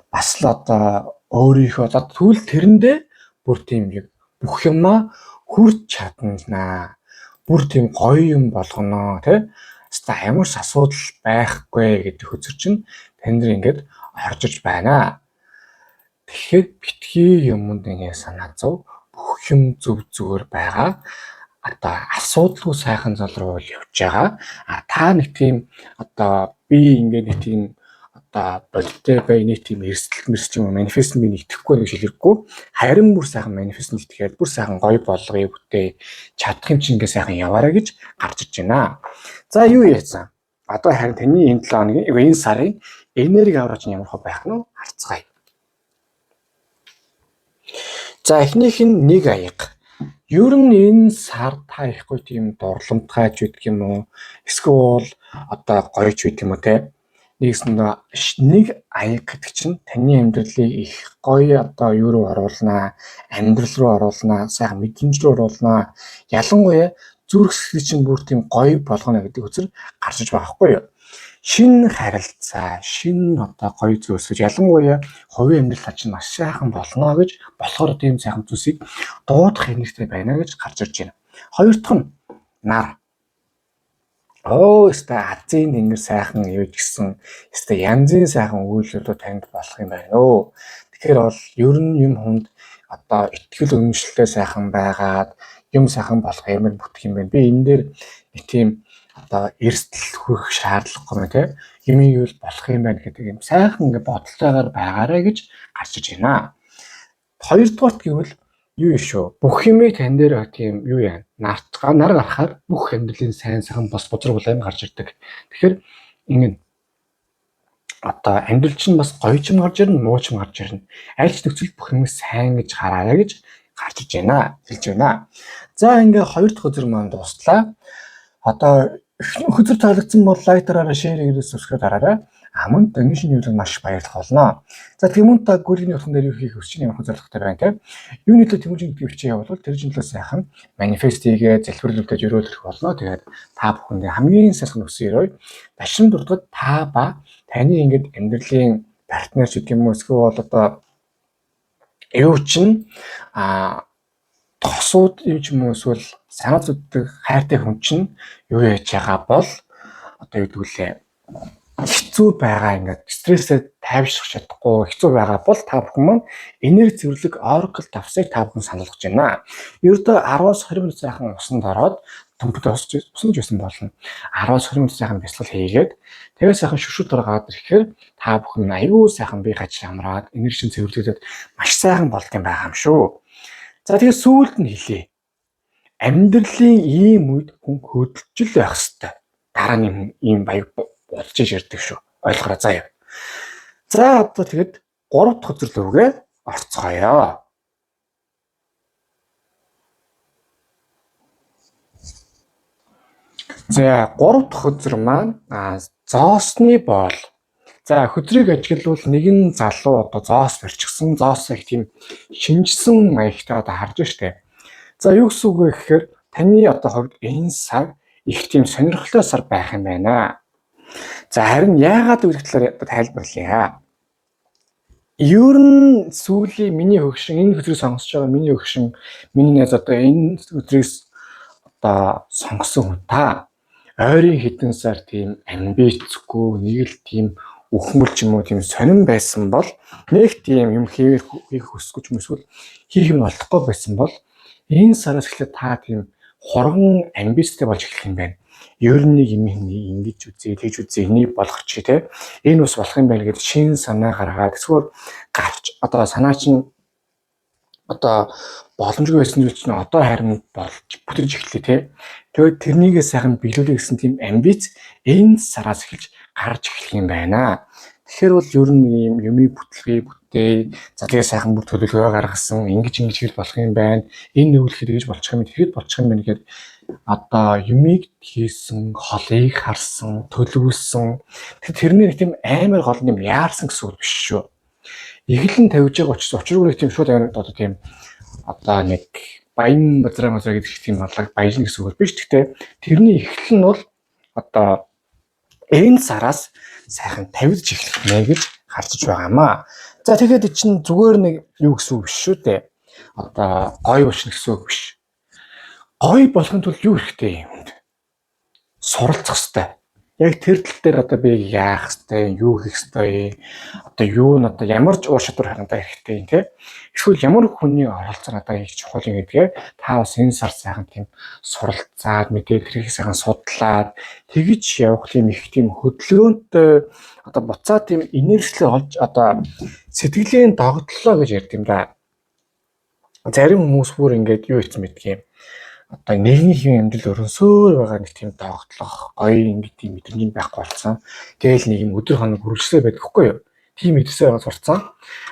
Бас л одоо өөрийнхөө одоо тэгвэл тэрэндээ бүр тийм яг бүх юмаа хүрч чаднаа. Бүр тийм гоё юм болгоно тий. Хаста ямар ч асуудал байхгүй гэдэг хөзөр чинь тань дээр ингээд орж иж байна. Тэгэхээр битгий юмд ингээд санаа зов, бүх юм зөв зүгээр байгаа. Одоо асуудалгүй сайхан зал руу явж байгаа. А та нэг тийм одоо би ингээд нэг тийм одоо бодиттой бай, нэг тийм эрсдэл мэрсэл юм манифест би итгэхгүй нэг шилэрэггүй. Харин бүр сайхан манифест итгэхэд бүр сайхан гоё болгоё бүтээ чадах юм чинь ингээд сайхан яваарай гэж гарч иж байна. За юу яцсан? Одоо харин таны энэ 7 хоногийн энэ сарын энерги авраач нь ямар хөө байх нь харцгаая. За эхнийх нь нэг аяга. Ер нь энэ сар та ихгүй тийм дурламтгайч байдаг юм уу? Эсвэл одоо гоёч байдаг юм уу те? Нэгсэндээ нэг аяга гэдэг чинь таны амьдралыг их гоё одоо юу руу оруулнаа, амьдрал руу оруулнаа, сайхан мэдрэмж рүү оруулнаа. Ялангуяа зүрх сэтгэл чинь бүр тийм гоё болгоно гэдэг үзэл гарч иж байгаа байхгүй юу? Шинэ харилцаа, шинэ одоо гоё зүйлсүүд ялангуяа хувийн амьдрал чинь маш сайхан болно гэж болохоор тийм сайхан зүйлсийг дуудах хэрэгтэй байна гэж гарч ирж байна. Хоёр дахь нь нар. Оо, өстой азийн тэнгэр сайхан юу гэсэн өстой янзын сайхан үйл явдлууд танд болох юм байна өө. Тэгэхээр бол ер нь юм хүнд одоо итгэл үнэмшилтэй сайхан байгаад юм сайхан болох юм бүтэх юм байна. Би энэ дээр нэг тийм одоо эрсдэл хүрэх шаардлагагүй юм те. Юм юу болох юм байна гэдэг юм сайхан ингээ бодолтойгоор байгаарэ гэж гарч иж байна. Хоёрдугаарт гэвэл юу шүү. Бүх юмыг тань дээр тийм юу яа. Нар гарахаар бүх амьдралын сайн сайхан бос бузар булаан гарч ирдэг. Тэгэхээр ингэ одоо амьдрал чинь бас гоё ч юм гарч ирнэ, муу ч юм гарч ирнэ. Аль ч нөхцөл бүх юм сайн гэж хараарай гэж гарч иж байна. Хэлж байна. За ингээ хоёр дахь өдөр маань дуслаа. Одоо хөзөр таалагдсан бол лайк дараарай, share хийгээрэй, subscribe дараарай. А мөн donation хийвэл маш их баярлах болно. За тийм үү та гүрний утган дээр юу хийх хүсэж ямар зорилготой байна те. Юуны төлөө Тэмүүжин гэдгийг бичиж явуул тэр чинь төлөө сайхан манифест хийгээ залбирлуудад өрөөлөх болно. Тэгээд та бүхэндээ хамгийн сайхан өсөн өрөөе. Дашин дурдгад та ба таны ингээд амьдралын партнер ч гэх юм уу эсвэл бол одоо юу чинь тосууд юм ч юм уу эсвэл санаа зовдөг хайртай хүн чинь юу яаж байгаа бол одоо юу гэдгүүлээ хэцүү байгаа ингээд стрессээ тайвшрах чадахгүй хэцүү байгаа бол та бүхэн маань энерги цэвэрлэг Oracle давсыг та бүхэн санал болгож байна. Ердөө 10-20 минут сайхан усанд ороод төмпөд усан ч байсан болно. 10-20 минут сайхан бясалгал хийгээд тэгээ сайхан шүршүр дор гараад ирэхээр та бүхэн аюу сайхан бие гаж амраад энерги чинь цэвэрлэгдээд маш сайхан болд юм байгаа юм шүү. За тэгээ сүүлд нь хэлье. Амьдралын ийм үед хүн хөдөлж л байх хэвээр. Дараа нь ийм баяг болж ирдэг шүү. Ойлгоорой заяа. За одоо тэгэд 3 дахь үзэрлүүгээ орцгоё. За 3 дахь хөзөр маань зоосны боол. За хөзрийг ажиглавал нэгэн залуу одоо зоос барьчихсан, зоос их тийм шинжсэн маягтай одоо харж штэ. За юу гэсэн үг вэ гэхээр таны одоо хувьд энэ сар их тийм сонирхолтой сар байх юм байна. За харин яагаад вэ гэдэг талаар одоо тайлбарлая. Ер нь сүүлийн миний хөгшин энэ хөзрийг сонгосож байгаа миний хөгшин миний найз одоо энэ хөзрийг одоо сонгосон хүн та ойрын хэдэн сар тийм амбицгүй нэг л тийм үхмэл ч юм уу тийм сонин байсан бол нэг тийм юм хийх хүсэхгүй ч юм эсвэл хийх юм олдохгүй байсан бол энэ сараас эхлээд та тийм хурган амбицтай болж эхлэх юм байна. Ер нь нэг юм ингэж үзье, тэгж үзье, энийг болгочих те. Энэ ус болох юм байна гэдэг шин санаа гаргаад эсвэл гарч одоо санаа чинь одоо боломжгүй байсан зүйл чинь одоо харин болж бүтэж эхлэв те. Тэгээд тэрнийгээ сайхан биелүүлэх гэсэн тийм амбиц энэ сараас эхэлж гарч эхлэх юм байна. Тэгэхээр бол ер нь ийм юмыг бүтлгээ бүтээ. За тэгээ сайхан бүр төлөвлөгөө гаргасан. Ингэж ингэж хэл болох юм байна. Энэ нөвлөхөд ингэж болчих юм, тэгэхэд болчих юм байна гэхэд одоо юмыг хийсэн, холыг харсан, төлөвлөсөн. Тэгэхээр тэрний нэг тийм амар гол юм яарсан гэсэн үг биш шүү. Эхлэн тавьж байгаа учраас учиргүй нэг тийм шууд одоо тийм одоо нэг баян базраа мазраа гэдэг тийм алга баялна гэсэн үг биш. Гэхдээ тэрний эхлэл нь бол одоо энэ сараас сайхан тавигдж эхлэх нэ гэж харж байгаа юм аа. За тэгэхээр чинь зүгээр нэг юу гэсэн үг биш шүү дээ. Одоо гой болчихно гэсэн үг биш. Гой болохын тулд юу хэрэгтэй юм бэ? Суралцах хэрэгтэй. Яг тэр тал дээр одоо би яах ёстой, юу хийх ёстой, одоо юу нь одоо ямар ч уур чадвар надад хэрэгтэй юм те. Эсвэл ямар хүний оролцоо надад их чухал юм гэдгээ та бас энэ сар сайхан тийм суралцаад, мэдээ тэрийг сайхан судлаад тэгж явах тийм их тийм хөдөлгөөнтэй одоо буцаа тийм энерги олж одоо сэтгэлийн догтлоо гэж ярьд юм да. Зарим хүмүүс бүр ингээд юу хийсэн мэдг юм. Одоо нийгмийн амьдрал өрнсөөр байгаа нэг тийм догтлох, гоё ингээд тийм мэдрэмж байхгүй болсон. Тэгээл нэг юм өдөр хоног үргэлжлээ байдаг хгүй юу? Тийм мэдсээр байгаа сурцсан.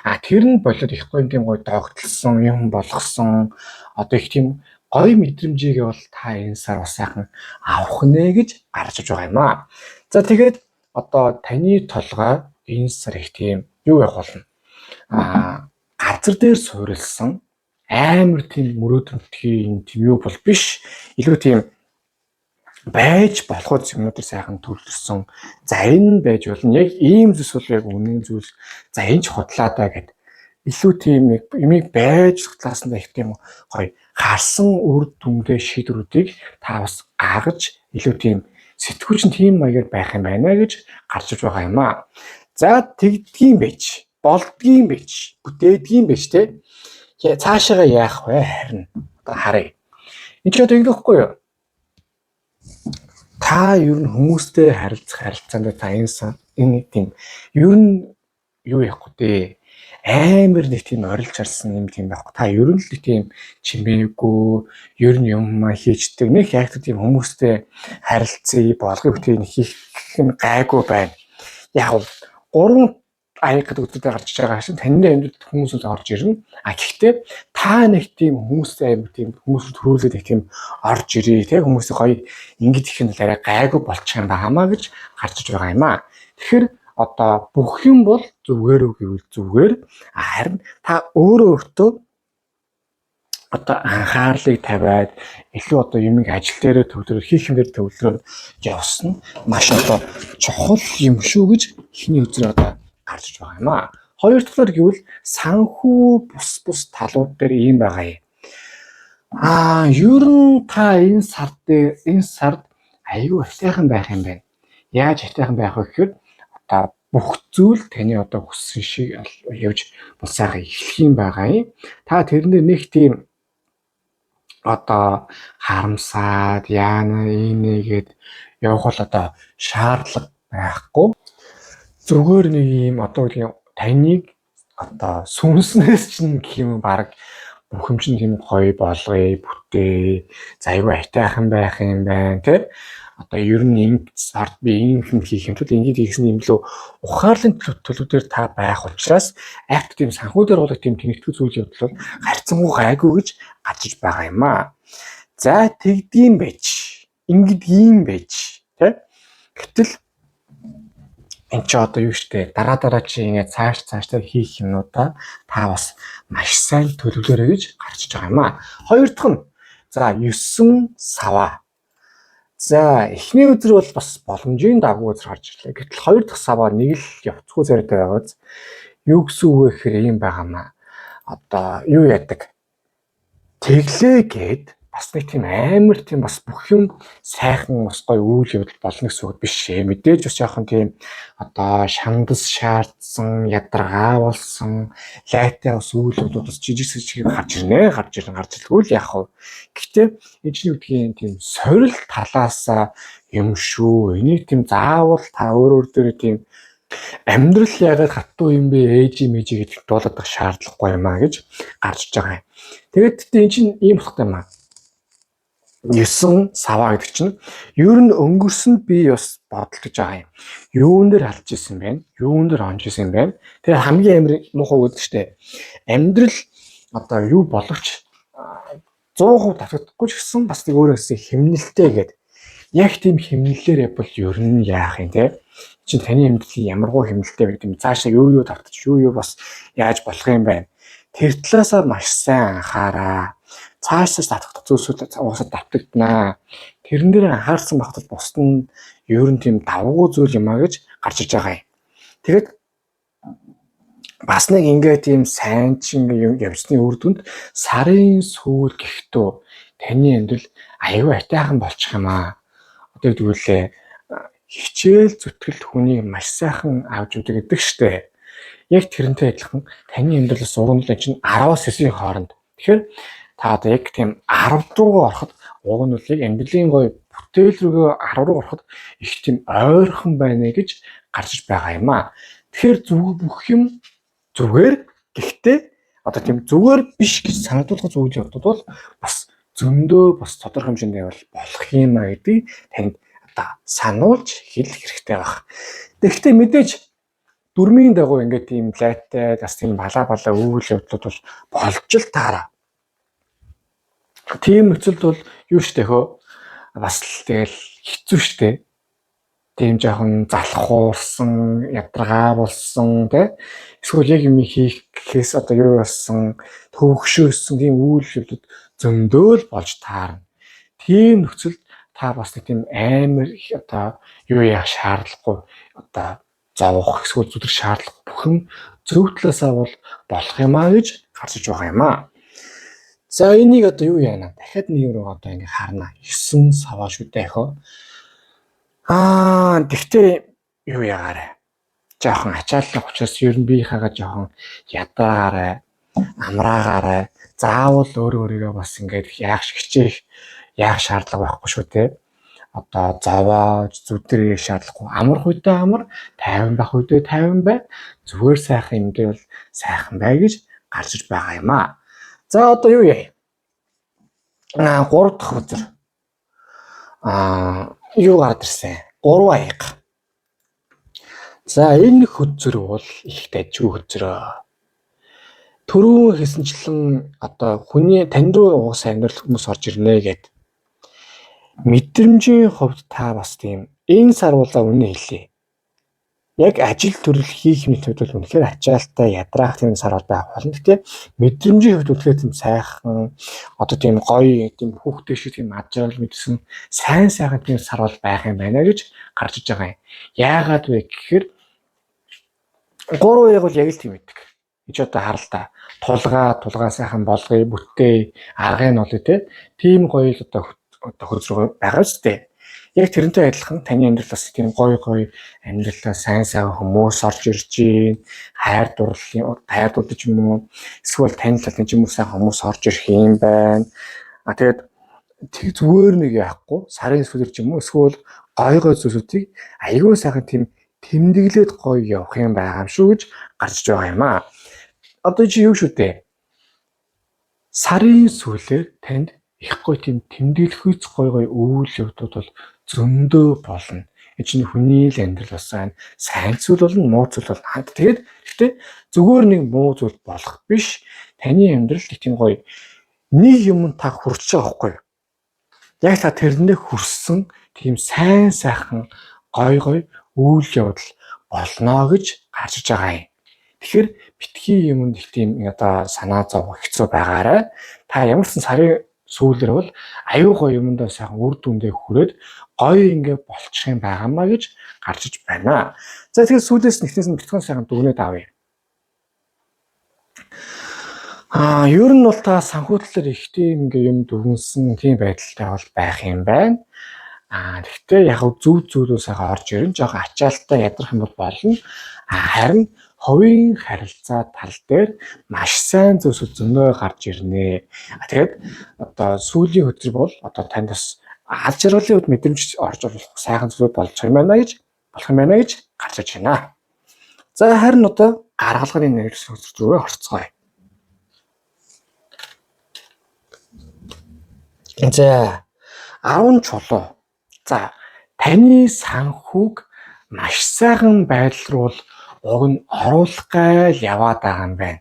А тэр нь болоод их гоё тийм гоё догтлсон, юм болгосон. Одоо их тийм гоё мэдрэмжийг бол та энэ сар бас сайхан авах нэ гэж гарч иж байгаа юм аа. За тэгээд одоо таны толгой энэ сар их тийм юу явах болно? А газар дээр суурилсан амар тийм мөрөөдөлтгийн тийм юу бол биш. Илүү тийм байж болох юмнуудыг сайхан төлөвлөсөн. За энэ байж болно. Яг ийм зүйлс бол яг үнэн зүйлс. За энэ ч худлаа даа гэд. Илүү тийм юмыг байж талаас нь их тийм гоё харсан үр дүнтэй шийдвэрүүдийг та бас гаргаж илүү тийм сэтгүүлч нь тийм маягаар байх юм байна гэж гарч иж байгаа юм аа. За тэгдгийм байж, болдгийм байж, бүтээдгийм байж те. Цаашаага яах вэ харин одоо харъя. Энд ч одоо ингэхгүй юу? Та ер нь хүмүүстэй харилцах харилцаанд та энэ тийм ер нь юу яахгүй дээ. Амар нэг тийм орилж харсан юм тийм байхгүй. Та ер нь л нэг тийм чимээгүй, ер нь юм хийждэг. Нэг яг тийм хүмүүстэй харилцъя, болгоё бүтээн хийх нь гайгүй байна. Яг гурван аяг гэдэг үгтэй гарч иж байгаа шин таны амьдралд хүмүүс л орж ирнэ. А гэхдээ та нэг тийм хүмүүстэй амар тийм хүмүүс төрүүлээд их тийм орж ирээ те хүмүүсийг гоё ингэж их нь арай гайгүй болчих юм байгаамаа гэж гарч иж байгаа юм аа. Тэгэхээр одоо бүх юм бол зүгээр үү гэвэл зүгээр. Харин та өөрөө өөртөө одоо анхаарлыг тавиад илүү одоо юмыг ажил дээрээ төвлөрөө хийх юм дээр төвлөрөө явсан маш одоо чухал юм шүү гэж эхний өдрөө одоо гарч иж байгаа юм аа. Хоёр дахьлаар гэвэл санхүү бус бус талууд дээр ийм байгаа юм. Аа, ер нь та энэ сар дээр энэ сард аюу автайхан байх юм байна. Яаж автайхан байх вэ гэхээр одоо бүх зүйл таны одоо хүссэн шиг явж болсайгаа эхлэх юм байгаа юм. Та тэрнээ нэг тийм одоо харамсаад яана ийнэгээд явах бол одоо шаардлага байхгүй. Зүгээр нэг юм одоо үгүй таныг одоо сүнснээс чинь гэх юм баг бүх юм чинь тийм гоё болгоё, бүтээ, за айгүй айтайхан байх юм байна тий. Одоо ер нь ингэ сард би ийм юм хийх юм тул ингэж хийсэн юм лөө ухаарлын төлөв дээр та байх учраас айт тийм санхүү дээр бол тийм тэнэгтгүй зүйл явдал бол харьцангуй гайгүй гэж гарч иж байгаа юм аа. За тэгдэм байж, ингэдгийм байж тий. Гэтэл энэ чи одоо юу штэ дараа дараа чи ингээд цааш цаашдаа хийх юмнуудаа та бас маш сайн төлөвлөөрэй гэж гарч иж байгаа юм аа. Хоёр дахь нь за 9 саваа. За эхний өдөр бол бас боломжийн дагуу өдөр гарч ирлээ. Гэтэл хоёр дахь саваа нэг л явцгүй царайтай байгааз юу гэсэн үг вэ гэхээр ийм байгаа юм аа. Одоо юу яадаг? Тэглээ гээд бас нэг тийм амар тийм бас бүх юм сайхан бас гоё үйл явдал болно гэсэн үг биш ээ. Мэдээж бас жоохон тийм одоо шандас шаардсан, ядаргаа болсон, лайтай бас үйл явдлууд бас жижиг жижиг гарч ирнэ, гарч ирнэ, гарч ирлгүй л яах вэ? Гэхдээ энэ чинь үгдгийн тийм сорил талаасаа юм шүү. Энийг тийм заавал та өөр өөр дээр тийм амьдрал яагаад хатуу юм бэ, ээж юм ээж гэдэг дуулах шаардлагагүй юм а гэж гарч иж байгаа юм. Тэгээд тэгтээ эн чинь ийм утгатай юм аа. 9 саваа гэдэг чинь ер нь өнгөрсөнд би бас бодолтож байгаа юм. Юун дээр алдж исэн бэ? Юун дээр онж исэн бэ? Тэгээ хамгийн амар муухай үг гэдэг штэ. Амьдрал одоо юу боловч 100% татагдахгүй ч гэсэн бас нэг өөрөөсөө хэмнэлтэй гэдэг. Яг тийм хэмнэлээр явбал ер нь яах юм те? Чинь таны амьдралын ямаргуу хэмнэлтэй гэдэг юм. Цаашаа юу юу татчих, юу юу бас яаж болох юм бэ? Тэр талаасаа маш сайн анхаараа. Цаашаа татгах зүйлсүүд уусаа давтагдана. Тэрэн дээр анхаарсан байхад бусд нь ер нь тийм давгүй зүйл юм а гэж гарч иж байгаа юм. Тэгээд бас нэг ингээ тийм сайн ч ингээ явсны үр дүнд сарын сүүл гэхдөө таны амьдрал аюу атайхан болчих юм аа. Одоо тэгвэл хичээл зүтгэл хүнийг маш сайхан авч өгдөг гэдэг штэ. Яг тэрнтэй адилхан таны амьдралаас уран чинь 10-аас 9-ийн хооронд. Тэгэхээр та одоо яг тийм 10 руугаа ороход уг нь бол яг амьдралын гоё бүтээл рүүгээ 10 руу ороход их тийм ойрхон байна гэж гарч иж байгаа юм аа. Тэгэхээр зүг бүх юм зүгээр, гэхдээ одоо тийм зүгээр биш гэж санагдуулах зүйл явдлууд бол бас зөндөө бас тодорхой хэмжээнд бол болох юм а гэдгийг танд одоо сануулж хэлэх хэрэгтэй байх. Тэгэхдээ мэдээж дөрмийн дагуу ингээд тийм лайтай бас тийм балаа балаа үйл явдлууд бол болж л таараа. Тийм нөхцөлд бол юу штэ хөө бас л тэгэл хэцүү штэ. Тийм жоохон залхуурсан, ядаргаа болсон тий. Эсвэл яг юм хийх гэхээс одоо юу болсон, төвөгшөөсөн тийм үйл явдлууд зөндөө л болж таарна. Тийм нөхцөлд та бас нэг тийм амар их одоо юу яах шаардлагагүй, одоо зовох эсвэл зүтгэх шаардлага бүхэн зөв талаасаа бол болох юм а гэж гарч иж байгаа юм а. За энийг одоо юу яана? Дахиад нэг юм руу одоо ингэ харна. 9 саваа шүү дээ хөө. Аа, тэгтээ юу ягаарэ? Жохон ачааллах учраас ер нь биеийнхээгээ жохон ядраагаарай, амраагаарай. Заавал өөрөө өөрийгөө бас ингээд яах хичээх яах шаардлага байхгүй шүү те. Одоо зовоож зүдрэх шаардлагагүй. Амрах үедээ амар, тайван байх үедээ тайван бай. Зүгээр сайхан юм дээр бол сайхан бай гэж гарч иж байгаа юм аа. За одоо юу яа? Аа, 3 дахь өдөр. Аа, юу гараад ирсэн? 3 аяга. За энэ хөзөр бол их дажгүй хөзрөө. Түрүүн хэлсэнчлэн одоо хүний тань руу угаасаа амьдрал хүмүүс орж ирнэ гэд. Мэдрэмжийн хувьд та бас тийм энэ сар болоо үнэ хэлье. Яг ажил төрөл хийх мэт хувьд бол үнэхээр ачаалтай ядраах тийм сар бол байх болно. Гэтэ мэдрэмжийн хувьд үнэхээр тийм сайхан одоо тийм гоё тийм хүүхдээ шиг тийм ад жаргал мэдсэн сайн сайхан тийм сар бол байх юм байна гэж гарч иж байгаа юм. Яагаад вэ гэхээр 3 яг бол яг л тийм байдаг. Энд одоо харал та. Тулгаа сайхан болгоё, бүтээ, аргыг нь олё те. Тийм гоё л одоо хөзрөө байгаа ч тийм. Яг тэрнтэй адилхан таны амьдрал бас тийм гоё гоё амьдралаа сайн сайн хүмүүс орж ирж гин, хайр дурлалын хайр дурдж юм уу? Эсвэл таны талын ч юм уу сайн хүмүүс орж ирэх юм байна. А тэгээд тэг зүгээр нэг яахгүй сарын сүүлэр ч юм уу эсвэл гоё гоё зүйлсүүдийг айгүй сайхан тийм тэмдэглээд гоё явах юм байгаа юм шүү гэж гарч иж байгаа юм аа. Одоо чи юу шүү дээ? Сарын сүүлээр танд их гоё тийм тэмдэглэхүйц гоё гоё үйл явдлууд бол зөндөө болно. Энэ чинь хүний л амьдрал бас сайн сайн зүйл болно, муу зүйл болно. Тэгээд гэхдээ зүгээр нэг муу зүйл болох биш. Таны амьдрал их тийм гоё нэг юм та хүрч байгаа байхгүй юу? Яг та тэрнээ хүрсэн тийм сайн сайхан гоё гоё үйл явдал болно гэж гарч иж байгаа юм. Тэгэхээр битгий юмд их тийм одоо санаа зовох хэцүү байгаарай. Та ямар ч сарын сүүлэр бол аюу гоё юмдаа сайхан үр дүндээ хүрээд гоё ингээ болчих юм байгаамаа гэж гарч иж байна. За тэгэхээр сүүлээс нэгтээс нь битгэн сайхан дүгнээд авъя. Аа, ер нь бол та санхүүтлэр их тийм ингээ юм дүгнсэн тийм байдалтай бол байх юм байна. Аа, тэгтээ яг зөв зүйлүүд сайхан орж ирэн жоохон ачаалттай ядрах юм бол болно. Аа, харин хувийн харилцаа тал дээр маш сайн зүйлсүүд зөнөө гарч ирнэ. Тэгээд одоо сүүлийн өдөр бол одоо танд бас аз жаргалын үед мэдрэмж орж болох сайхан зүйлүүд болж юм байна гэж болох юм байна гэж гарч иж байна. За харин одоо гаргалганы нэрс өдөр рүүгээ орцгоё. За 10 чулуу. За таны санхүүг маш сайхан байдал руу уг нь оруулах гайл яваад байгаа юм байна.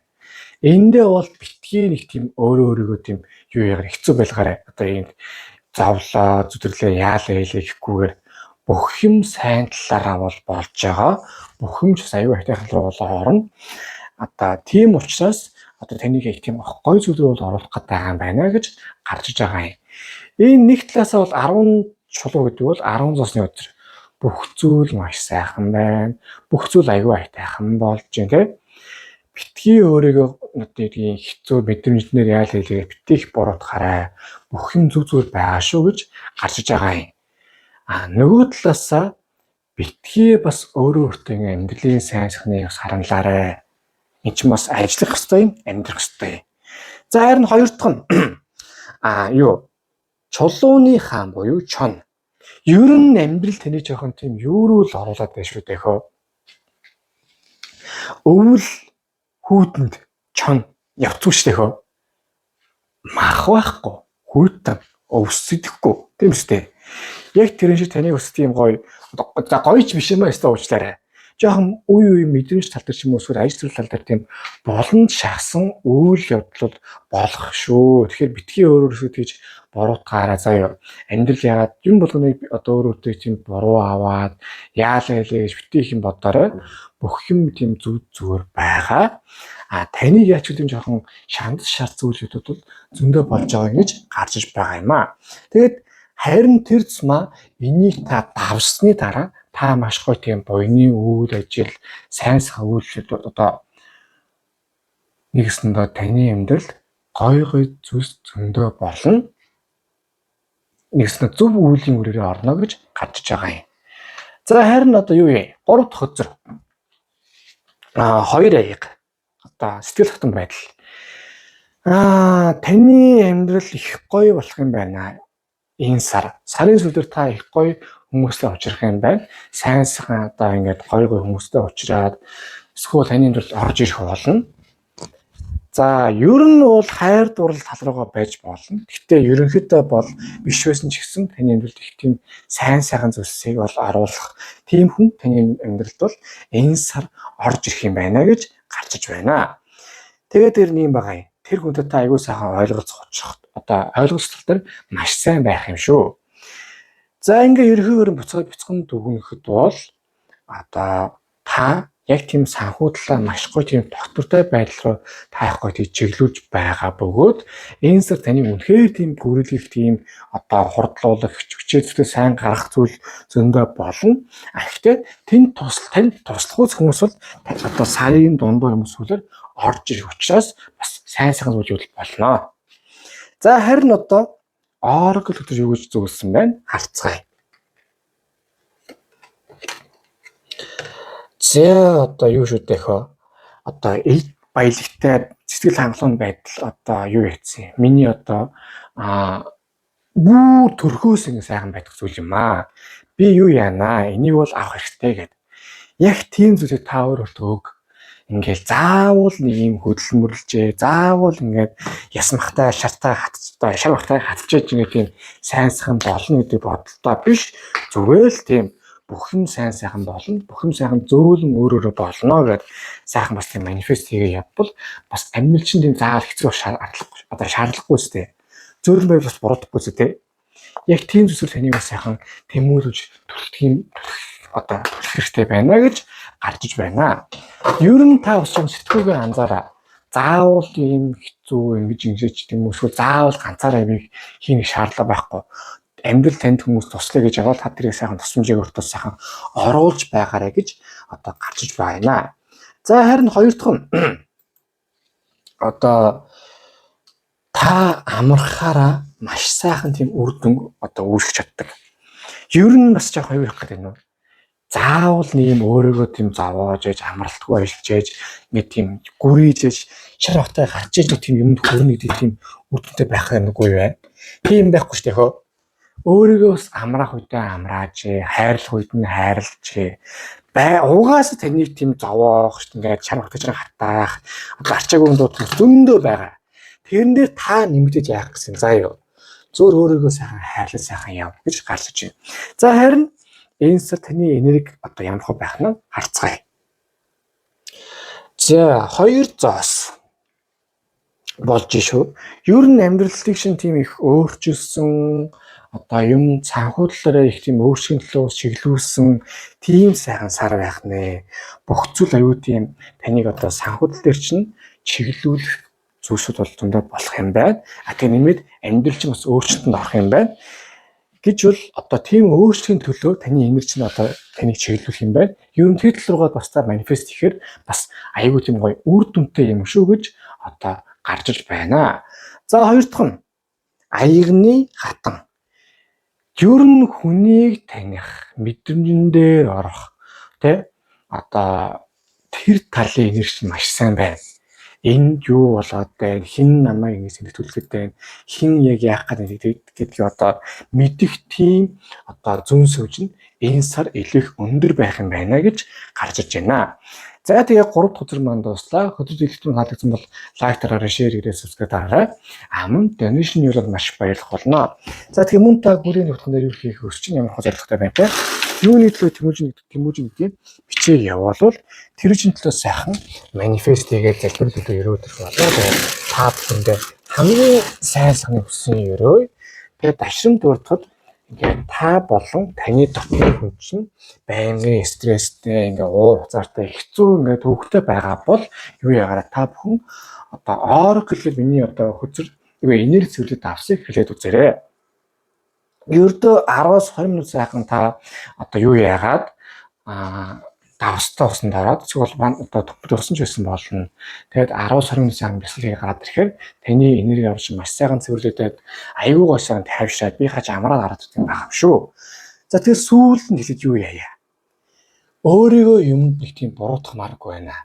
Эндээ бол битгий нэг тийм өөрөө өөрийгөө тийм юу яагаар хэцүү байлгаарай. Одоо ийм зовлоо, зүтгэлээ яалаа хэлээ гэхгүйгээр бүх юм сайн талаараа бол болж байгаа. Бүх юм ч бас аюу хайтайхан руу бол орно. Одоо тийм учраас одоо таныг яг тийм гой зүйл рүү бол оруулах гэдэг юм байна гэж гарч иж байгаа юм. Энэ нэг талаасаа бол 10 чулуу гэдэг бол 10 зоосны өдөр. Бүх зүйл маш сайхан байна. Бүх зүйл аюу хайтайхан болж байна те. Битгий өөрийгөө одоо хэцүү мэдрэмжнэр яал хэлээ битгий их буруутгаарай. Бүх юм зүг зүгээр байгаа шүү гэж гарч иж байгаа юм. А нөгөө талаасаа битгий бас өөрөө өөртөө ингээ амьдралын сайн сайхныг бас харанлаарай. Энд чинь бас ажиллах ёстой юм, амьдрах ёстой юм. За харин хоёр дахь нь юу чулууны хаан буюу чон. Ер нь амьдрал таны жоохон тийм юу руу л оруулаад байна шүү дээ хөө. Өвөл хүүтэнд чон явцгүй шүү дээ хөө. Мах байхгүй, хүйтэн өвсөдөхгүй тийм үстэй. Яг тэрэн шиг таныг бас тийм гоё за гоё ч биш юм аа өстой уучлаарай. Жохон үе үе мэдрэмж тал дээр ч юм уу эсвэл ажил зүйл тал дээр тийм болонд шахсан үйл явдлууд болох шүү. Тэгэхээр битгий өөр өөрсдөө тэгж буруутгаараа заяа. Амьдрал яагаад юм болгоныг одоо өөр өөртөө тийм буруу аваад яалаа ялаа гэж битгий их юм бодоорой. Бүх юм тийм зүг зүгээр байгаа. А таныг яач гэвэл жоохон шандас шарц зүйлүүд бол зөндөө болж байгаа гэж гарч иж байгаа юм аа. Тэгээд харин тэр тусмаа энийг та давсны дараа та маш гоё тийм буйны үйл ажил, сайн сайхан үйлдэл одоо нэгсэндээ таны амьдрал гоё гоё зүйлс зөндөө болно. Нэгсэндээ зөв үйлийн үрээрээ орно гэж гарч иж байгаа юм. За харин одоо юу юм? 3 дахь хөзөр. 2 аяга. Одоо сэтгэл хөдлөн байдал. Таны амьдрал их гоё болох юм байна. Энэ сар. Сарын сүүлээр та их гоё хүмүүстэй уулзрах юм байна. Сайн сайхан одоо ингээд гоё гоё хүмүүстэй уулзраад эсвэл таны амьдралд орж ирэх болно. За ер нь бол хайр дурлал тал руугаа байж болно. Гэхдээ ерөнхийдөө бол биш байсан ч гэсэн таны амьдралд их тийм сайн сайхан зүйлсийг бол оруулах тийм хүн таны амьдралд бол энэ сар орж ирэх юм байна гэж гарч иж байна. Тэгээд тэр нэг юм байгаа юм. Тэр хүнтэй та аягүй сайхан ойлголцох очих одоо ойлголцол төр маш сайн байх юм шүү. За ингээ ерөнхийгөр буцаад бяцхан дүгнэхэд бол одоо та яг тийм санхүү талаа маш гоё тийм тогтвортой байдал руу та их гоё тийм чиглүүлж байгаа бөгөөд энэ сар таны үнэхээр тийм гүрэлгэх тийм одоо хурдлуулах хүчээ зүтээ сайн гаргах зүйл зөндөө болно. А гэхдээ тэн тусал тань туслах хүмүүс бол одоо сарын дундуур юм сүлээр орж ирэх учраас бас сайн сайхан зүйл болно. За харин одоо Oracle өтөр юу гэж зөвлөсөн байна? Харцгаая. За одоо юу шүү дээ хөө. Одоо эд баялагтай сэтгэл хангалуун байдал одоо юу хийсэн. Миний одоо бүр төрхөөс ингэ сайхан байх зүйл юм аа. Би юу яанаа? Энийг бол авах хэрэгтэй гэд. Яг тийм зүйлийг та өөр өөртөө өг. Ингээл заавал нэг юм хөдөлмөрлжээ, заавал ингээд ясмахтай, шартай хатцтай, шар махтай хатчихэж ингээд тийм сайн сайхан болно гэдэг бодолтой биш. Зүгээр л тийм бүх юм сайн сайхан болно, бүх юм сайхан зөөлөн өөр өөрө болно гэд сайхан бас тийм манифест хийгээ явбал бас амьдрал чинь тийм заавал хэцүү шаардлагагүй. Одоо шаардлагагүй үстэй. Зөөлөн байвал бас буруудахгүй үстэй те. Яг тийм зүйлсээр таныг бас сайхан тэмүүлж түлхэх юм одоо түлхэх хэрэгтэй байна гэж гарч иж байна. Ер нь та бас юм сэтгүүгээ анзаараа. Заавал ийм хэцүү ингэж ингэж тийм үү эсвэл заавал ганцаараа юм хийнэ шаардлага байхгүй. Амьдрал танд хүмүүс туслая гэж явбал та тэрийг сайхан тусламжийг өөртөө сайхан оруулж байгаарэ гэж одоо гарч иж байна. За харин хоёр дахь нь одоо та амархаараа маш сайхан тийм үр дүн одоо үүсгэж чаддаг. Ер нь бас жоох юу их гэдэг юм уу? Заавал нэг юм өөрийгөө тийм зовоож ээж амралтгүй ажиллаж ээж нэг тийм гүрийж ээж шар хавтай гарч ээж тийм юмд хүрнэ гэдэг тийм үр дүнтэй байх юмгүй юу вэ? Тийм байхгүй шүү дээ хөө. Өөрийгөө бас амраах үедээ амрааж, хайрлах үед нь хайрлаж бай угаасаа таныг тийм зовоох ингээд шар хавтаж хатаах одоо арчаагүй юм дуудах зөндөө байгаа. Тэрэн дээр та нэмэгдэж яах гэсэн заа юу. Зөөр өөрийгөө сайхан хайрлаж сайхан яв гэж гарч иж байна. За харин энэ сар таны энерги одоо ямар хөө байх нь харцгаая. За хоёр зоос болж шүү. Ер нь амьдралыг шин тийм их өөрчилсөн, одоо юм санхүүдлаараа их тийм өөрчлөлтөө чиглүүлсэн тийм сайхан сар байх нэ. Бүх зүйл аюу тийм таныг одоо санхүүдэл дээр чинь чиглүүлэх зүйлсүүд бол зөндөө болох юм байна. А тэгээ нэмээд амьдрал чинь бас өөрчлөлтөнд орох юм байна гэж бол одоо тийм өөрчлөлийн төлөө таны энерги чинь одоо таныг чиглүүлэх юм байна. Ер нь тэр тал руугаа бас та манифест хийхээр бас аюу тийм гоё үр дүнтэй юм шүү гэж одоо гарч иж байна. За хоёр дахь нь аягны хатан. Ер нь хүнийг таних, мэдрэмжэн дээр орох тэ одоо тэр талын энерги маш сайн байна. Энд юу болоод байна, хэн намайг ингэж сэтгүүлгээд байна, хэн яг яах гэдэг гэдгийг одоо мэдэх тийм одоо зөн сөвж нь энэ сар илүү их өндөр байх юм байна гэж гарч иж байна. За тэгээ 3 дахь хөзөр маань дууслаа. Хөзөр дэлгэцэн таалагдсан бол like дараарай, share хийрээ, subscribe дараарай. А мөн donation юулаад маш баярлах болно. За тэгээ мөн та бүрийн нөхцөл дээр юу хийх хүсэж чинь ямар хөө зорилготой байна те. Юуны төлөө Тэмүүжин гэдгийг бичээ явуулвал тэр чинь төлөө сайхан манифест хийгээд залбирал төлөө өрөөд ирэх болоо. Тэгээд та бүхэндээ хамгийн сайн сайхны хүссэн өрөө. Тэгээд дашрам дурдахад ингээд та болон таны дотны хүн чинь байнгын стресстэй, ингээ уур хуцаартай, хэцүү ингээ төвөгтэй байгаа бол юу ягаараа та бүхэн одоо oracle миний одоо хөзөр энерги цэвэрлээд авсыг хэлээд үзээрэй. Ердөө 10-аас 20 минут сайхан та одоо юу яагаад давстай усанд ороод эсвэл одоо төмөр усан ч байсан болно. Тэгээд 10-аас 20 минут сайхан бясалгалыг гараад ирэхээр таны энерги авч маш сайхан цэвэрлэгдээд аюу гой сайхан тайвшраад би хаж амраад гараад ирэх юм байх юм шүү. За тэгэхээр сүүлд нь хэлээд юу яая? Өөрийгөө юмд нэг тийм буруутгамааргүй байна.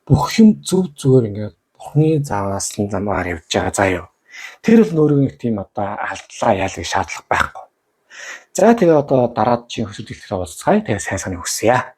Бүх юм зөв зүгээр ингээд бурхны зааваас нь замаар явж байгаа заа юу. Тэр бол өөрийгөө нэг тийм одоо алдлаа яалыг шаардлага байхгүй. За тэгээ одоо дараад чинь хөсөд дэлхээ уулзцгаая. Тэгээ сайн сайхныг хүсье.